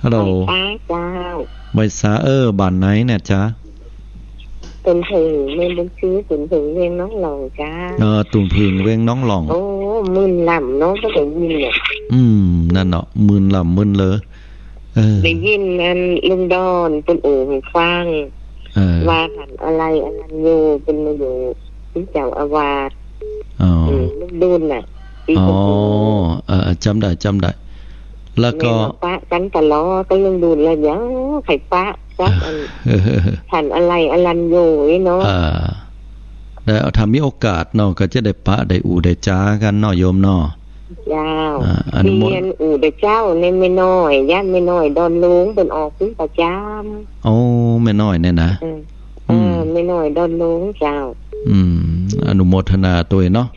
ฮัลโหล ไหว้สาเจ้า ไหว้สา เออ บ้านไหนเนี่ยจ๊ะ ตุนผึ่ง เมืองบุญซื้อ ตุนผึ่ง เวียงน้องหล่องเจ้า เออ ตุนผึ่ง เวียงน้องหล่อง โอ้ มื่นลำเนาะ บ่ได้ยินเนี่ย อืม นั่นเนาะ มื่นลำ มื่นเลอ เออ ได้ยินอันลุงดอนเปิ้นอู้หื้อฟัง เออ ว่าต้านอะไรอรัญโญเปิ้นมาอยู่เป๋นเจ้าอาวาส อ๋อ อืม ลุงดูนน่ะ ตี้ อ๋อ เปิ้นอยู่ เออ จ๋ำได้ จ๋ำได้ แล้วก็ แม่นว่าปะกั๋นตลอด ก็ลุงดูนแล้วยังใค่ปะ จักอัน เออ ต้านอะไรอรัญโญอี้เนาะ อ่า แล้วถ้ามีโอกาสเนาะ ก็จะได้ปะ ได้อู้ ได้จ๋ากั๋นเนาะโยมเนาะ เจ้า อ่า อนุโมท เตียนอู้เด้อเจ้า ในแม่น้อย ย่านแม่น้อยดอนหลวงเปิ้นออกเป๋นประจ๋ำ โอ้ แม่น้อยเนี่ยนะ เออ อืม เออ แม่น้อยดอนหลวงเจ้า อืม อนุโมทนาตวยเนาะ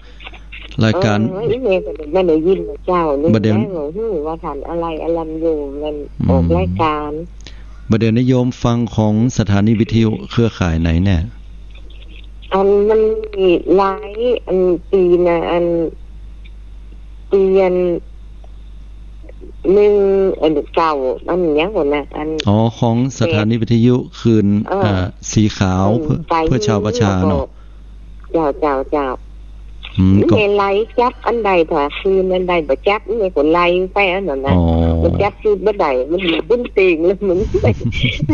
รายก๋าน เออ อีแม่ก็ได้ บ่ได้ยินเจ้า นี่ บ่ได้ แม่ก็ฮู้ว่าต้านอะไรอรัญโญมัน อืม ออกรายก๋าน บ่าเดี่ยวนี้โยมฟังของสถานีวิทยุเครือข่ายไหนเนี่ย อันมันมีหลาย อันปีนะ อัน ปีอันหนึ่ง อันเก่า อันหยังก่อนนะ อัน อ๋อ ของสถานีวิทยุคลื่น เออ อ่า สีขาว คลื่น เพื่อ เพื่อชาวประชาเนาะ เจ้า เจ้า เจ้า อืม ก็ แม่ไล่จับอันใด ถ้าคืนอันใดบ่จับ แม่ก็ไล่ไปอันนั้นนะ อ๋อ บ่จับคือบ่ได้ มันอยู่บนเตียงแล้วมัน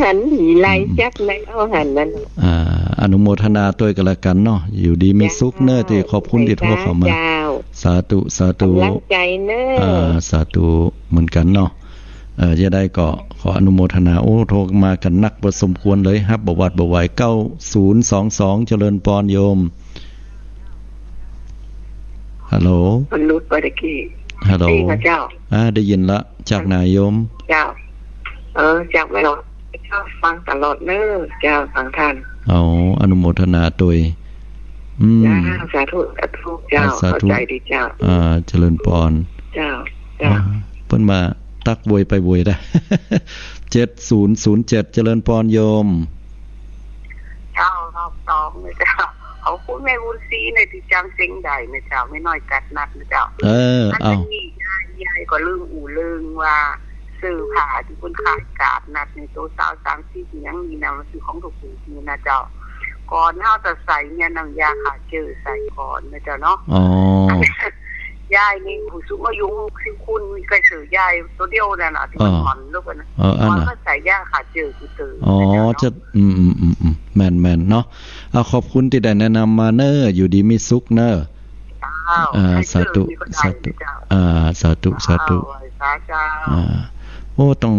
หันหนีไล่จับ ไล่เอาหันนั่น อ่า อนุโมทนาตวยกั๋นละกั๋นเนาะ อยู่ดีมีสุขเน้อ ตี้ขอบคุณตี้โทรเข้ามา เจ้า สาธุ สาธุ ก๋ำลังใจ๋เน้อ อ่า สาธุเหมือนกั๋นเนาะ เอ่อ จะได้ก็ขออนุโมทนา โอ้ โทรมากั๋นนักพอสมควรเลย ฮับบ่หวาดบ่ไหว เก้าศูนย์สองสอง เจริญปอนโยม ฮัลโหล มนุษย์ เมื่อกี้ ฮัลโหล ได้ยินไหมเจ้า อ่า ได้ยินละ จากไหนโยม เจ้า เออ จากแม่หลวง เจ้า ฟังตลอดเน้อ เจ้า ฟังต้าน อ๋อ อนุโมทนาตวย อืม เจ้า สาธุ สาธุ เจ้า อ่า สาธุ เข้าใจ๋ดีเจ้า อ่า เจริญปอน เจ้า เจ้า อ่า เปิ้นมาตักโวยไปโวยได้ เจ็ดศูนย์ศูนย์เจ็ด เจริญปอนโยม เจ้า รอบสองนะเจ้า ของคุณแม่บุญศรีเนี่ย ตี้จ๋ำเสียงได้นะเจ้า แม่น้อยกัดนัดนะเจ้า เออ อัน เอ้า มันมีได้ ยายก็ลืมอู้เลิงว่า เสื้อผ้าตี้เปิ้นขายกาดนัดนี่ โตซาวสามสิบ หยังนี่นะ มันซื้อของถูกๆ นี่นะเจ้า ก่อนเฮาจะใส่เนี่ยน้ำยาฆ่าเจื้อใส่ก่อนนะเจ้าเนาะ อ๋อ ยายนี่ผู้สูงอายุหกสิบ คุน มีก้อยเสื้อยายโตเดียวนั่นน่ะ ตี้มัน อ๋อ หม่อนลูกนะ เออ อันน่ะ หม่อนก็ใส่ยาฆ่าเจื้อตี้เต๋อ อ๋อ นะเจ้าเนาะ จะ อืมๆๆๆ แม่นๆ เนาะ อ่ะ ขอบคุณตี้ได้แนะนำมาเน้อ อยู่ดีมีสุขเน้อ เจ้า อ่า ใคร สาธุ เจอนี่ก็ได้ สาธุ นะเจ้า อ่า สาธุ สาธุ เจ้า ไหว้สาเจ้า อ่า โอ้ ต้อง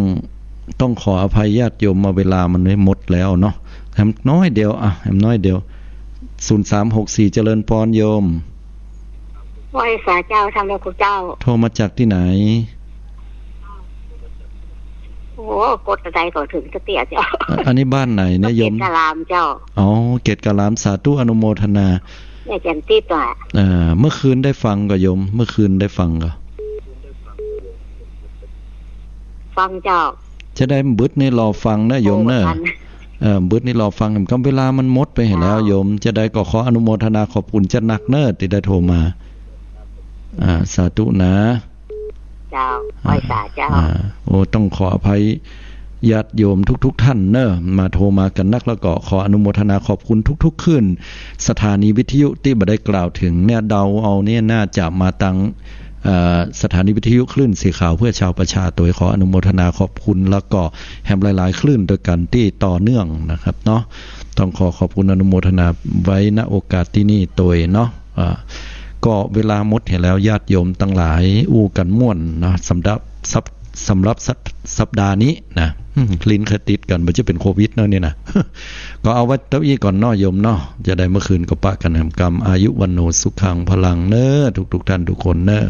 ต้องขออภัยญาติโยม มาเวลามันได้หมดแล้วเนาะ แหมน้อยเดียว อ่ะ แหมน้อยเดียว ศูนย์สามหกสี่ เจริญพรโยม ไหว้สาเจ้า ธรรมคุณเจ้า โทรมาจากตี้ไหน โอ้ กดอะไรก็เถิงสะเตี้ยเจ้า อ่ะ อันนี้บ้านไหนเนี่ยโยม เกตกะลามเจ้า อ๋อ เกตกะลาม สาธุอนุโมทนา เนี่ยแจ่มติ๊บอ่ะ อ่า เมื่อคืนได้ฟังก่อโยม เมื่อคืนได้ฟังก่อ ฟังเจ้า จะได้บึดนี่รอฟังนะโยมเนอะ โอ้ ทัน เออ บึดนี่รอฟัง กำเวลามันหมดไปเหียแล้ว เจ้า โยม จะได้ก็ขออนุโมทนาขอบคุณจะนักเนอะ ตี้ได้โทรมา อ่า สาธุนะ เจ้า อ่า ไหว้สาเจ้า อ่า โอ้ ต้องขออภัยญาติโยมทุกๆ ท่านเนอะ มาโทรมากั๋นนัก แล้วก็ขออนุโมทนาขอบคุณทุกๆ คลื่น สถานีวิทยุตี้บ่ได้กล่าวเถิงเนี่ย เดาเอาเนี่ยน่าจะมาตัง เอ่อ สถานีวิทยุคลื่นสีขาวเพื่อชาวประชา โตยขออนุโมทนาขอบคุณ แล้วก็แหมหลายๆ คลื่นตวยกั๋นตี้ต่อเนื่องนะครับเนาะ ต้องขอขอบคุณอนุโมทนาไว้ ณ โอกาสตี้นี่โตยเนาะ อ่า ก็เวลาหมดเหียแล้ว ญาติโยมตังหลาย อู้กั๋นม่วนนะ สำหรับสัป- สำหรับสัป- สัปดาห์นี้นะ อืม ลิ้นใค่ติดกั๋น บ่ใจ้เป๋นโควิดเนาะเนี่ยนะ ก็เอาไว้เต้าอี้ก่อนเนาะโยมเนาะ จะได้เมื่อคืนก็ปะกั๋นแหมกำ อายุ วัณโณ สุขัง พลัง เน้อ ทุกๆ ท่านทุกคนเน้อ